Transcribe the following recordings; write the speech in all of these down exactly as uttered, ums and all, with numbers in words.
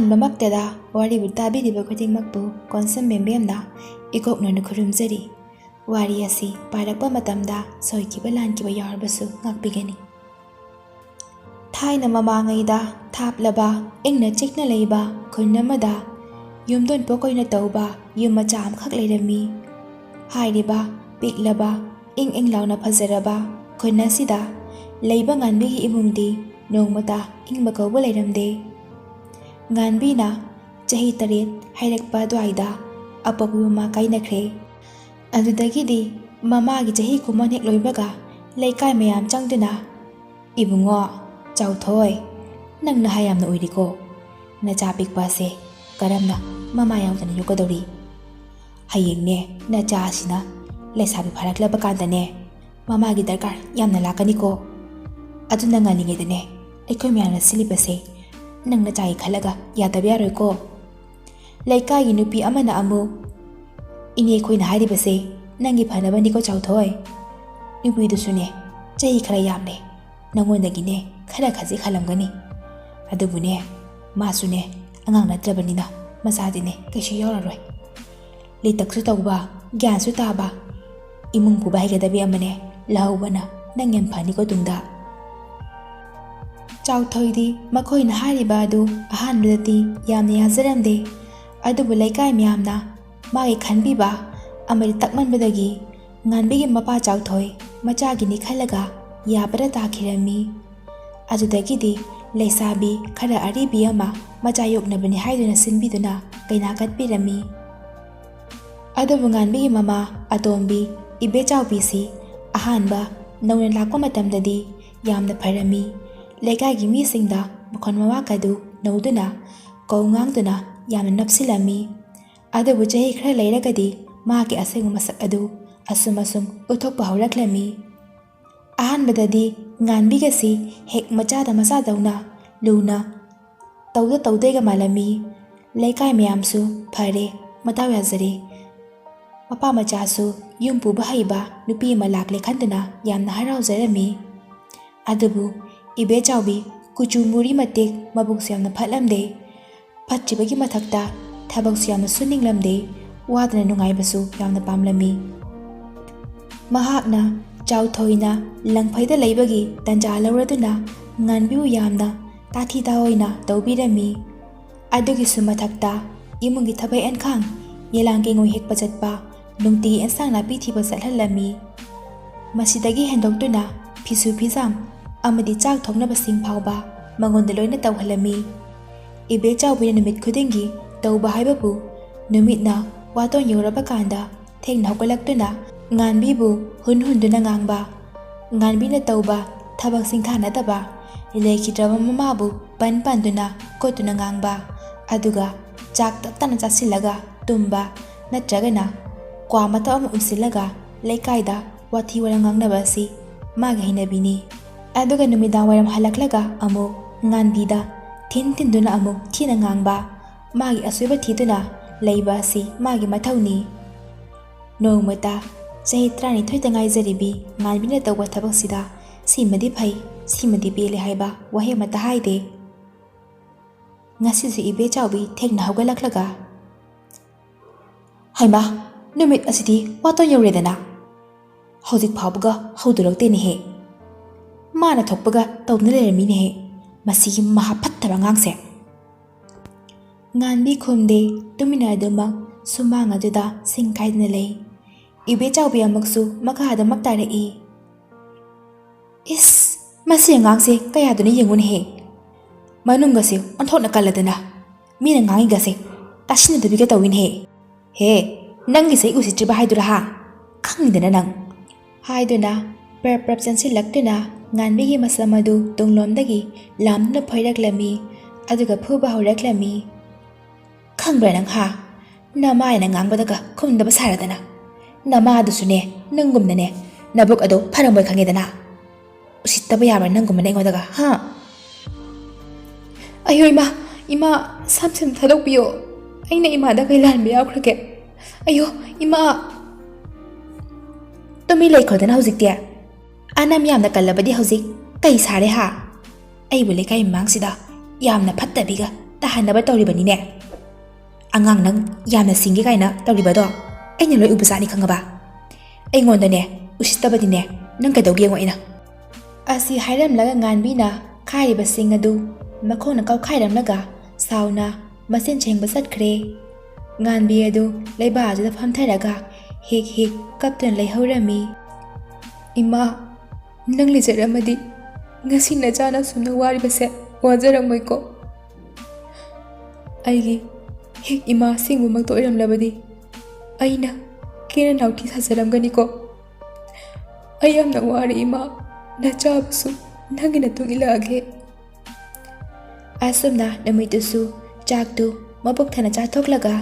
ꯑꯍꯥꯟꯕꯃꯛꯇꯗ ꯋꯥꯔꯤꯕꯨ ꯇꯥꯕꯤꯔꯤꯕ ꯈꯨꯗꯤꯡꯃꯛꯄꯨ ꯀꯣꯟꯁꯝ ꯕꯦꯝꯕꯦꯝꯅ ꯏꯀꯣꯛꯅꯅ ꯈꯨꯔꯨꯝꯖꯔꯤ꯫ ꯋꯥꯔꯤ ꯑꯁꯤ ꯄꯥꯔꯛꯄ ꯃꯇꯝꯗ ꯁꯣꯏꯈꯤꯕ ꯂꯥꯟꯈꯤꯕ ꯌꯥꯎꯔꯕꯁꯨ ꯉꯥꯛꯄꯤꯒꯅꯤ꯫ ꯊꯥꯏꯅ ꯃꯃꯥꯡꯉꯩꯗ ꯊꯥꯞꯂꯕ ꯏꯪꯅ ꯆꯤꯛꯅ ꯂꯩꯕ ꯈꯨꯟ ꯑꯃꯗ ꯌꯨꯝꯗꯣꯟ ꯄꯣꯛ ꯑꯣꯏꯅ ꯇꯧꯕ ꯌꯨꯝ ꯃꯆꯥ ꯑꯃꯈꯛ ꯂꯩꯔꯝꯃꯤ꯫ ꯍꯥꯏꯔꯤꯕ ꯄꯤꯛꯂꯕ ꯏꯪ ꯏꯪ ꯂꯥꯎꯅ ꯐꯖꯔꯕ ꯈꯨꯟ ꯑꯁꯤꯗ ꯂꯩꯕ ꯉꯥꯟꯕꯤꯒꯤ ꯏꯃꯨꯡꯗꯤ ꯅꯣꯡꯃꯇ ꯏꯪꯕ ꯀꯧꯕ ꯂꯩꯔꯝꯗꯦ꯫ ꯉꯥꯟꯕꯤꯅ ꯆꯍꯤ ꯇꯔꯦꯠ ꯍꯥꯏꯔꯛꯄ ꯑꯗꯨꯋꯥꯏꯗ ꯑꯄꯣꯛꯄ ꯃꯃꯥ ꯀꯥꯏꯅꯈ꯭ꯔꯦ꯫ ꯑꯗꯨꯗꯒꯤꯗꯤ ꯃꯃꯥꯒꯤ ꯆꯍꯤ ꯀꯨꯝꯃꯣꯟ ꯍꯦꯛ ꯂꯣꯏꯕꯒ ꯂꯩꯀꯥꯏ ꯃꯌꯥꯝ ꯆꯪꯗꯨꯅ, "ꯏꯕꯨꯡꯉꯣ, ꯆꯥꯎꯊꯣꯏ, ꯅꯪ ꯅꯍꯥ ꯌꯥꯝꯅ ꯑꯣꯏꯔꯤꯀꯣ꯫ ꯅꯆꯥ ꯄꯤꯛꯄ ꯑꯁꯦ ꯀꯔꯝꯅ ꯃꯃꯥ ꯌꯥꯎꯗꯅ ꯌꯣꯛꯀꯗꯧꯔꯤ? ꯍꯌꯦꯡꯅꯦ ꯅꯆꯥ ꯑꯁꯤꯅ ꯂꯩꯁꯥꯕꯤ ꯐꯥꯔꯛꯂꯕ ꯀꯥꯟꯗꯅꯦ ꯃꯃꯥꯒꯤ ꯗꯔꯀꯥꯔ ꯌꯥꯝꯅ ꯂꯥꯛꯀꯅꯤꯀꯣ꯫ ꯑꯗꯨꯅ ꯉꯜꯂꯤꯉꯩꯗꯅꯦ ꯑꯩꯈꯣꯏ ꯃꯌꯥꯝꯅ ꯁꯤꯜꯂꯤꯕꯁꯦ ꯅꯪ ꯅꯆꯥꯒꯤ ꯈꯜꯂꯒ ꯌꯥꯗꯕ ꯌꯥꯔꯣꯏꯀꯣ"꯫ ꯂꯩꯀꯥꯏꯒꯤ ꯅꯨꯄꯤ ꯑꯃꯅ ꯑꯃꯨꯛ, "ꯏꯅꯦ, ꯑꯩꯈꯣꯏꯅ ꯍꯥꯏꯔꯤꯕꯁꯦ ꯅꯪꯒꯤ ꯐꯅꯕꯅꯤꯀꯣ ꯆꯥꯎꯊꯣꯏ꯫ ꯅꯨꯄꯤꯗꯨꯁꯨꯅꯦ ꯆꯍꯤ ꯈꯔ ꯌꯥꯝꯂꯦ, ꯅꯉꯣꯟꯗꯒꯤꯅꯦ ꯈꯔ ꯈꯖꯤꯛ ꯍꯜꯂꯝꯒꯅꯤ꯫ ꯑꯗꯨꯕꯨꯅꯦ ꯃꯥꯁꯨꯅꯦ ꯑꯉꯥꯡ ꯅꯠꯇ꯭ꯔꯕꯅꯤꯅ ꯃꯆꯥꯗꯤꯅꯦ ꯀꯩꯁꯨ ꯌꯥꯎꯔꯔꯣꯏ꯫ ꯂꯤꯇꯛꯁꯨ ꯇꯧꯕ, ꯒ꯭ꯌꯥꯟꯁꯨ ꯇꯥꯕ, ꯏꯃꯨꯡ ꯄꯨꯕ ꯍꯩꯒꯗꯕꯤ ꯑꯃꯅꯦ ꯂꯧꯍꯧꯕꯅ ꯅꯪ ꯌꯥꯝ ꯐꯅꯤꯀꯣ ꯇꯨꯡꯗ"꯫ ꯆꯥꯎꯊꯣꯏꯗꯤ ꯃꯈꯣꯏꯅ ꯍꯥꯏꯔꯤꯕ ꯑꯗꯨ ꯑꯍꯥꯟꯕꯗꯗꯤ ꯌꯥꯝꯅ ꯌꯥꯖꯔꯝꯗꯦ꯫ ꯑꯗꯨꯕꯨ ꯂꯩꯀꯥꯏ ꯃꯌꯥꯝꯅ ꯃꯥꯒꯤ ꯈꯟꯕꯤꯕ ꯑꯃꯗꯤ ꯇꯛꯃꯟꯕꯗꯒꯤ ꯉꯥꯟꯕꯤꯒꯤ ꯃꯄꯥ ꯆꯥꯎꯊꯣꯏ ꯃꯆꯥꯒꯤꯅꯤ ꯈꯜꯂꯒ ꯌꯥꯕꯗ ꯇꯥꯈꯤꯔꯝꯃꯤ꯫ ꯑꯗꯨꯗꯒꯤꯗꯤ ꯂꯩꯁꯥꯕꯤ ꯈꯔ ꯑꯔꯤꯕꯤ ꯑꯃ ꯃꯆꯥ ꯌꯣꯛꯅꯕꯅꯤ ꯍꯥꯏꯗꯨꯅ ꯁꯤꯟꯕꯤꯗꯨꯅ ꯀꯩꯅꯥ ꯀꯠꯄꯤꯔꯝꯃꯤ꯫ ꯑꯗꯨꯕꯨ ꯉꯥꯟꯕꯤꯒꯤ ꯃꯃꯥ ꯑꯇꯣꯝꯕꯤ ꯏꯕꯦꯆꯥꯎꯕꯤꯁꯤ ꯑꯍꯥꯟꯕ ꯅꯧꯅ ꯂꯥꯛꯄ ꯃꯇꯝꯗꯗꯤ ꯌꯥꯝꯅ ꯐꯔꯝꯃꯤ꯫ ꯂꯩꯀꯥꯏꯒꯤ ꯃꯤꯁꯤꯡꯗ ꯃꯈꯣꯟ ꯃꯋꯥ ꯀꯗꯨ ꯅꯧꯗꯨꯅ ꯀꯧ ꯉꯥꯡꯗꯨꯅ ꯌꯥꯝꯅ ꯅꯞꯁꯤꯜꯂꯝꯃꯤ꯫ ꯑꯗꯨꯕꯨ ꯆꯍꯤ ꯈꯔ ꯂꯩꯔꯒꯗꯤ ꯃꯥꯒꯤ ꯑꯁꯦꯡꯕ ꯃꯁꯛ ꯑꯗꯨ ꯑꯁꯨꯝ ꯑꯁꯨꯝ ꯎꯠꯊꯣꯛꯄ ꯍꯧꯔꯛꯂꯝꯃꯤ꯫ ꯑꯍꯥꯟꯕꯗꯗꯤ ꯉꯥꯟꯕꯤꯒꯁꯤ ꯍꯦꯛ ꯃꯆꯥꯗ ꯃꯆꯥꯗꯧꯅ ꯂꯨꯅ ꯇꯧꯗ ꯇꯧꯗꯦꯒ ꯃꯥꯜꯂꯝꯃꯤ꯫ ꯂꯩꯀꯥꯏ ꯃꯌꯥꯝꯁꯨ ꯐꯔꯦ, ꯃꯗꯥꯎ ꯌꯥꯖꯔꯦ, ꯃꯄꯥ ꯃꯆꯥꯁꯨ ꯌꯨꯝ ꯄꯨꯕ ꯍꯩꯕ ꯅꯨꯄꯤ ꯑꯃ ꯂꯥꯛꯂꯦ ꯈꯟꯗꯨꯅ ꯌꯥꯝꯅ ꯍꯔꯥꯎꯖꯔꯝꯃꯤ꯫ ꯑꯗꯨꯕꯨ ꯏꯕꯦꯆꯥꯎꯕꯤ ꯀꯨꯆꯨ ꯃꯨꯔꯤ ꯃꯇꯤꯛ ꯃꯕꯨꯛꯁꯨ ꯌꯥꯝꯅ ꯐꯠꯂꯝꯗꯦ꯫ ꯐꯠꯇ꯭ꯔꯤꯕꯒꯤ ꯃꯊꯛꯇ ꯊꯕꯛꯁꯨ ꯌꯥꯝꯅ ꯁꯨꯅꯤꯡꯂꯝꯗꯦ, ꯋꯥꯗꯅ ꯅꯨꯡꯉꯥꯏꯕꯁꯨ ꯌꯥꯝꯅ ꯄꯥꯝꯂꯝꯃꯤ꯫ ꯃꯍꯥꯛꯅ ꯆꯥꯎꯊꯣꯏꯅ ꯂꯪꯐꯩꯗ ꯂꯩꯕꯒꯤ ꯇꯟꯖꯥ ꯂꯧꯔꯗꯨꯅ ꯉꯥꯟꯕꯤꯕꯨ ꯌꯥꯝꯅ ꯇꯥꯊꯤ ꯇꯥꯑꯣꯏꯅ ꯇꯧꯕꯤꯔꯝꯃꯤ꯫ ꯑꯗꯨꯒꯤꯁꯨ ꯃꯊꯛꯇ ꯏꯃꯨꯡꯒꯤ ꯊꯕꯛ ꯏꯟꯈꯥꯡ, ꯌꯦꯂꯥꯡ ꯀꯦꯡꯉꯣꯏ ꯍꯦꯛꯄ ꯆꯠꯄ, ꯅꯨꯡꯇꯤꯒꯤ ꯏꯟꯁꯥꯡ ꯅꯥꯄꯤ ꯊꯤꯕ ꯆꯠꯍꯜꯂꯝꯃꯤ꯫ ꯃꯁꯤꯗꯒꯤ ꯍꯦꯟꯗꯣꯛꯇꯨꯅ ꯐꯤꯁꯨ ꯐꯤꯖꯥꯝ ꯑꯃꯗꯤ ꯆꯥꯛ ꯊꯣꯡꯅꯕꯁꯤꯡ ꯐꯥꯎꯕ ꯃꯉꯣꯟꯗ ꯂꯣꯏꯅ ꯇꯧꯍꯜꯂꯝꯃꯤ꯫ ꯏꯕꯦꯆꯥꯎꯕꯤꯅ ꯅꯨꯃꯤꯠ ꯈꯨꯗꯤꯡꯒꯤ ꯇꯧꯕ ꯍꯥꯏꯕꯕꯨ, ꯅꯨꯃꯤꯠꯅ ꯋꯥꯇꯣꯟ ꯌꯧꯔꯕ ꯀꯥꯟꯗ ꯊꯦꯡꯅ ꯍꯧꯒꯠꯂꯛꯇꯨꯅ ꯉꯥꯟꯕꯤꯕꯨ ꯍꯨꯟ ꯍꯨꯟꯗꯨꯅ ꯉꯥꯡꯕ, ꯉꯥꯟꯕꯤꯅ ꯇꯧꯕ ꯊꯕꯛ ꯁꯤꯡꯊꯥꯅꯗꯕ, ꯂꯩꯈꯤꯗ꯭ꯔꯕ ꯃꯃꯥꯕꯨ ꯄꯟ ꯄꯟꯗꯨꯅ ꯀꯣꯠꯇꯨꯅ ꯉꯥꯡꯕ, ꯑꯗꯨꯒ ꯆꯥꯛ ꯇꯞ ꯇꯥꯅ ꯆꯥꯁꯤꯜꯂꯒ ꯇꯨꯝꯕ, ꯅꯠꯇ꯭ꯔꯒꯅ ꯀ꯭ꯋꯥ ꯃꯇꯞ ꯑꯃ ꯎꯝꯁꯤꯜꯂꯒ ꯂꯩꯀꯥꯏꯗ ꯋꯥꯊꯤ ꯋꯥꯔꯦꯝ ꯉꯥꯡꯅꯕ ꯑꯁꯤ ꯃꯥꯒꯤ ꯍꯩꯅꯕꯤꯅꯤ꯫ ꯑꯗꯨꯒ ꯅꯨꯃꯤꯗꯥꯡ ꯋꯥꯏꯔꯝ ꯍꯜꯂꯛꯂꯒ ꯑꯃꯨꯛ ꯉꯥꯟꯕꯤꯗ ꯊꯤꯟ ꯊꯤꯟꯗꯨꯅ ꯑꯃꯨꯛ ꯊꯤꯅ ꯉꯥꯡꯕ, ꯃꯥꯒꯤ ꯑꯁꯣꯏꯕ ꯊꯤꯗꯨꯅ ꯂꯩꯕ ꯑꯁꯤ ꯃꯥꯒꯤ ꯃꯊꯧꯅꯤ꯫ ꯅꯣꯡꯃꯇ ꯆꯍꯤ ꯇꯔꯥꯅꯤꯊꯣꯏꯗ ꯉꯥꯏꯖꯔꯤꯕꯤ ꯉꯥꯟꯕꯤꯅ ꯇꯧꯕ ꯊꯕꯛꯁꯤꯗ "ꯁꯤꯃꯗꯤ ꯐꯩ, ꯁꯤꯃꯗꯤ ꯄꯦꯜꯂꯦ" ꯍꯥꯏꯕ ꯋꯥꯍꯩ ꯑꯃꯠꯇ ꯍꯥꯏꯗꯦ꯫ ꯉꯁꯤꯁꯨ ꯏꯕꯦꯆꯥꯎꯕꯤ ꯊꯦꯡꯅ ꯍꯧꯒꯠꯂꯛꯂꯒ, "ꯍꯩꯃꯥ, ꯅꯨꯃꯤꯠ ꯑꯁꯤꯗꯤ ꯋꯥꯇꯣꯟ ꯌꯧꯔꯦꯗꯅ꯫ ꯍꯧꯖꯤꯛ ꯐꯥꯎꯕꯒ ꯍꯧꯗꯣꯔꯛꯇꯦꯅꯦꯍꯦ꯫ ꯃꯥꯅ ꯊꯣꯛꯄꯒ ꯇꯧꯗꯨꯅ ꯂꯩꯔꯝꯃꯤꯅꯦꯍꯦ, ꯃꯁꯤꯒꯤ ꯃꯍꯥ ꯐꯠꯇꯕ ꯑꯉꯥꯡꯁꯦ"꯫ ꯉꯥꯟꯕꯤ ꯈꯨꯝꯗꯦ, ꯇꯨꯃꯤꯟꯅ ꯑꯗꯨꯃꯛ ꯁꯨꯃꯥꯡ ꯑꯗꯨꯗ ꯁꯤꯡ ꯀꯥꯏꯗꯅ ꯂꯩ꯫ ꯏꯕꯦꯆꯥꯎꯕꯤ ꯑꯃꯨꯛꯁꯨ ꯃꯈꯥꯗꯃꯛ ꯇꯥꯔꯛꯏ꯫ "ꯏꯁ, ꯃꯁꯤ ꯑꯉꯥꯡꯁꯦ ꯀꯌꯥꯗꯨꯅ ꯌꯦꯡꯉꯨꯅꯦꯍꯦ꯫ ꯃꯅꯨꯡꯒꯁꯦ ꯑꯣꯟꯊꯣꯛꯅ ꯀꯜꯂꯗꯅ꯫ ꯃꯤꯅ ꯉꯥꯡꯉꯤꯒꯁꯦ ꯇꯥꯁꯤꯟꯅꯗꯕꯤꯒ ꯇꯧꯏꯅꯦꯍꯦ꯫ ꯍꯦ, ꯅꯪꯒꯤꯁꯦ ꯑꯩ ꯎꯁꯤꯠꯇ꯭ꯔꯤꯕ ꯍꯥꯏꯗꯨꯔꯥ ꯍꯥ? ꯈꯪꯉꯤꯗꯅ ꯅꯪ"꯫ ꯍꯥꯏꯗꯨꯅ ꯄ꯭ꯔꯞ ꯄ꯭ꯔꯞ ꯆꯦꯟꯁꯤꯜꯂꯛꯇꯨꯅ ꯉꯥꯟꯕꯤꯒꯤ ꯃꯁꯝ ꯑꯗꯨ ꯇꯨꯡꯂꯣꯝꯗꯒꯤ ꯂꯥꯝꯗꯨꯅ ꯐꯣꯏꯔꯛꯂꯝꯃꯤ, ꯑꯗꯨꯒ ꯐꯨꯕ ꯍꯧꯔꯛꯂꯝꯃꯤ꯫ "ꯈꯪꯕ꯭ꯔꯥ ꯅꯪ ꯍꯥ? ꯅꯃꯥꯏꯅ ꯉꯥꯡꯕꯗꯒ ꯈꯨꯝꯗꯕ ꯁꯥꯔꯗꯅ꯫ ꯅꯃꯥꯗꯨꯁꯨꯅꯦ, ꯅꯪꯒꯨꯝꯅꯅꯦ, ꯅꯕꯨꯛ ꯑꯗꯣ ꯐꯔꯝꯃꯣꯏ ꯈꯪꯉꯦꯗꯅ꯫ ꯎꯁꯤꯠꯇꯕ ꯌꯥꯕ꯭ꯔꯥ ꯅꯪꯒꯨꯝꯕꯅ ꯑꯩꯉꯣꯟꯗꯒ, ꯍꯥ?" "ꯑꯌꯣ ꯏꯃꯥ, ꯏꯃꯥ, ꯁꯝꯁꯤꯝ ꯊꯥꯗꯣꯛꯄꯤꯌꯣ꯫ ꯑꯩꯅ ꯏꯃꯥꯗ ꯀꯩ ꯂꯥꯟꯕ ꯌꯥꯎꯈ꯭ꯔꯒꯦ? ꯑꯌꯣ ꯏꯃꯥ!" "ꯇꯨꯃꯤꯟ ꯂꯩꯈ꯭ꯔꯣꯗꯅ ꯍꯧꯖꯤꯛꯇꯤ꯫ ꯑꯅꯝ ꯌꯥꯝꯅ ꯀꯜꯂꯕꯗꯤ ꯍꯧꯖꯤꯛ ꯀꯩ ꯁꯥꯔꯦ ꯍꯥ? ꯑꯩꯕꯨ ꯂꯩꯀꯥꯏ ꯃꯃꯥꯡꯁꯤꯗ ꯌꯥꯝꯅ ꯐꯠꯇꯕꯤꯒ ꯇꯥꯍꯟꯅꯕ ꯇꯧꯔꯤꯕꯅꯤꯅꯦ꯫ ꯑꯉꯥꯡ ꯅꯪ ꯌꯥꯝꯅ ꯁꯤꯡꯒꯦ ꯀꯥꯏꯅ ꯇꯧꯔꯤꯕꯗꯣ ꯑꯩꯅ ꯂꯣꯏ ꯎꯕꯖꯥꯠꯅꯤ, ꯈꯪꯉꯕ? ꯑꯩꯉꯣꯟꯗꯅꯦ ꯎꯁꯤꯠꯇꯕꯗꯤꯅꯦ ꯅꯪ ꯀꯩꯗꯧꯒꯦ ꯌꯦꯡꯉꯣ ꯑꯩꯅ꯫ ꯑꯁꯤ ꯍꯥꯏꯔꯝꯂꯒ ꯉꯥꯟꯕꯤꯅ ꯈꯥꯏꯔꯤꯕꯁꯤꯡ ꯑꯗꯨ ꯃꯈꯣꯡꯅ ꯀꯥꯎꯈꯥꯏꯔꯝꯂꯒ ꯁꯥꯎꯅ ꯃꯆꯤꯟ ꯁꯦꯡꯕ ꯆꯠꯈ꯭ꯔꯦ꯫ ꯉꯥꯟꯕꯤ ꯑꯗꯨ ꯂꯩꯕꯥꯛ ꯑꯗꯨꯗ ꯐꯝꯊꯔꯒ ꯍꯤꯛ ꯍꯤꯛ ꯀꯞꯇꯨꯅ ꯂꯩꯍꯧꯔꯝꯃꯤ꯫ "ꯏꯃꯥ, ꯅꯪ ꯂꯩꯖꯔꯝꯃꯗꯤ ꯉꯁꯤ ꯅꯆꯥꯅ ꯁꯨꯝꯅ ꯋꯥꯔꯤꯕꯁꯦ ꯋꯥꯖꯔꯝꯃꯣꯏꯀꯣ꯫ ꯑꯩꯒꯤ ꯍꯦꯛ ꯏꯃꯥ ꯑꯁꯦꯡꯕꯃꯛꯇ ꯑꯣꯏꯔꯝꯂꯕꯗꯤ ꯑꯩꯅ ꯀꯦꯅ ꯅꯥꯎꯊꯤ ꯁꯥꯖꯔꯝꯒꯅꯤꯀꯣ꯫ ꯑꯩ ꯌꯥꯝꯅ ꯋꯥꯔꯦ ꯏꯃꯥ, ꯅꯆꯥꯕꯨꯁꯨ ꯅꯪꯒꯤ ꯅꯇꯨꯡ ꯏꯜꯂꯛꯑꯒꯦ"꯫ ꯑꯁꯨꯝꯅ ꯅꯨꯃꯤꯠꯇꯨꯁꯨ ꯆꯥꯛꯇꯨ ꯃꯄꯨꯛ ꯊꯟꯅ ꯆꯥꯊꯣꯛꯂꯒ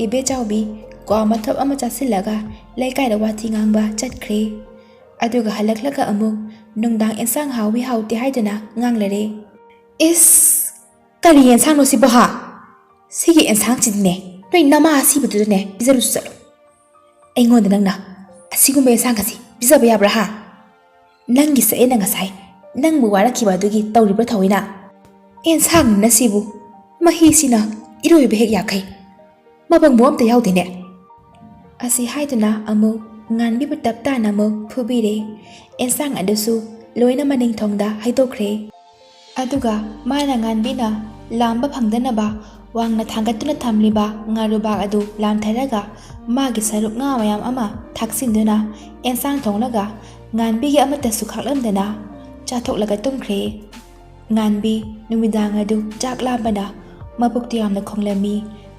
ꯏꯕꯦꯆꯥꯎꯕꯤ ꯀ꯭ꯋꯥ ꯃꯊꯛ ꯑꯃ ꯆꯥꯁꯤꯜꯂꯒ ꯂꯩꯀꯥꯏꯗ ꯋꯥꯊꯤ ꯉꯥꯡꯕ ꯆꯠꯈ꯭ꯔꯦ꯫ ꯑꯗꯨꯒ ꯍꯜꯂꯛꯂꯒ ꯑꯃꯨꯛ ꯅꯨꯡꯗꯥꯡ ꯑꯦꯟꯁꯥꯡ ꯍꯥꯎꯋꯤ ꯍꯥꯎꯇꯦ ꯍꯥꯏꯗꯨꯅ ꯉꯥꯡꯂꯔꯦ꯫ "ꯏꯁ! ꯀꯔꯤ ꯑꯦꯟꯁꯥꯡꯅꯣ ꯁꯤꯕꯣ ꯍꯥ? ꯁꯤꯒꯤ ꯑꯦꯟꯁꯥꯡꯁꯤꯗꯤꯅꯦ ꯅꯣꯏ ꯅꯃꯥ ꯑꯁꯤꯕꯗꯨꯗꯅꯦ ꯄꯤꯖꯔꯨꯁꯨ ꯆꯠꯂꯣ꯫ ꯑꯩꯉꯣꯟꯗ ꯅꯪꯅ ꯑꯁꯤꯒꯨꯝꯕ ꯑꯦꯟꯁꯥꯡ ꯑꯁꯤ ꯄꯤꯖꯕ ꯌꯥꯕ꯭ꯔꯥ ꯍꯥ? ꯅꯪꯒꯤ ꯁꯛꯑꯦꯅ ꯉꯁꯥꯏ ꯅꯪꯕꯨ ꯋꯥꯔꯛꯈꯤꯕ ꯑꯗꯨꯒꯤ ꯇꯧꯔꯤꯕ꯭ꯔꯥ ꯊꯧꯑꯣꯏꯅ? ꯑꯦꯟꯁꯥꯡꯅꯤꯅ ꯁꯤꯕꯨ, ꯃꯍꯤꯁꯤꯅ ꯏꯔꯣꯏꯕ ꯍꯦꯛ ꯌꯥꯈꯩ, ꯃꯄꯪꯕꯨ ꯑꯝꯇ ꯌꯥꯎꯗꯦꯅꯦ"꯫ ꯑꯁꯤ ꯍꯥꯏꯗꯨꯅ ꯑꯃꯨꯛ ꯉꯥꯟꯕꯤꯕꯨ ꯇꯞ ꯇꯥꯅ ꯑꯃꯨꯛ ꯐꯨꯕꯤꯔꯦ꯫ ꯑꯦꯟꯁꯥꯡ ꯑꯗꯨꯁꯨ ꯂꯣꯏꯅ ꯃꯅꯤꯡ ꯊꯣꯡꯗ ꯍꯩꯗꯣꯛꯈ꯭ꯔꯦ꯫ ꯑꯗꯨꯒ ꯃꯥꯅ ꯉꯥꯟꯕꯤꯅ ꯂꯥꯝꯕ ꯐꯪꯗꯅꯕ ꯋꯥꯡꯅ ꯊꯥꯡꯒꯠꯇꯨꯅ ꯊꯝꯂꯤꯕ ꯉꯥꯔꯨꯕꯥꯛ ꯑꯗꯨ ꯂꯥꯝꯊꯔꯒ ꯃꯥꯒꯤ ꯁꯔꯨꯛ ꯉꯥ ꯃꯌꯥꯝ ꯑꯃ ꯊꯥꯛꯆꯤꯟꯗꯨꯅ ꯑꯦꯟꯁꯥꯡ ꯊꯣꯡꯂꯒ ꯉꯥꯟꯕꯤꯒꯤ ꯑꯃꯠꯇꯁꯨ ꯈꯥꯛꯂꯝꯗꯅ ꯆꯥꯊꯣꯛꯂꯒ ꯇꯨꯝꯈ꯭ꯔꯦ꯫ ꯉꯥꯟꯕꯤ ꯅꯨꯃꯤꯗꯥꯡ ꯑꯗꯨ ꯆꯥꯛ ꯂꯥꯝꯕꯅ ꯃꯕꯨꯛꯇꯨ ꯌꯥꯝꯅ ꯈꯣꯡꯂꯝꯃꯤ꯫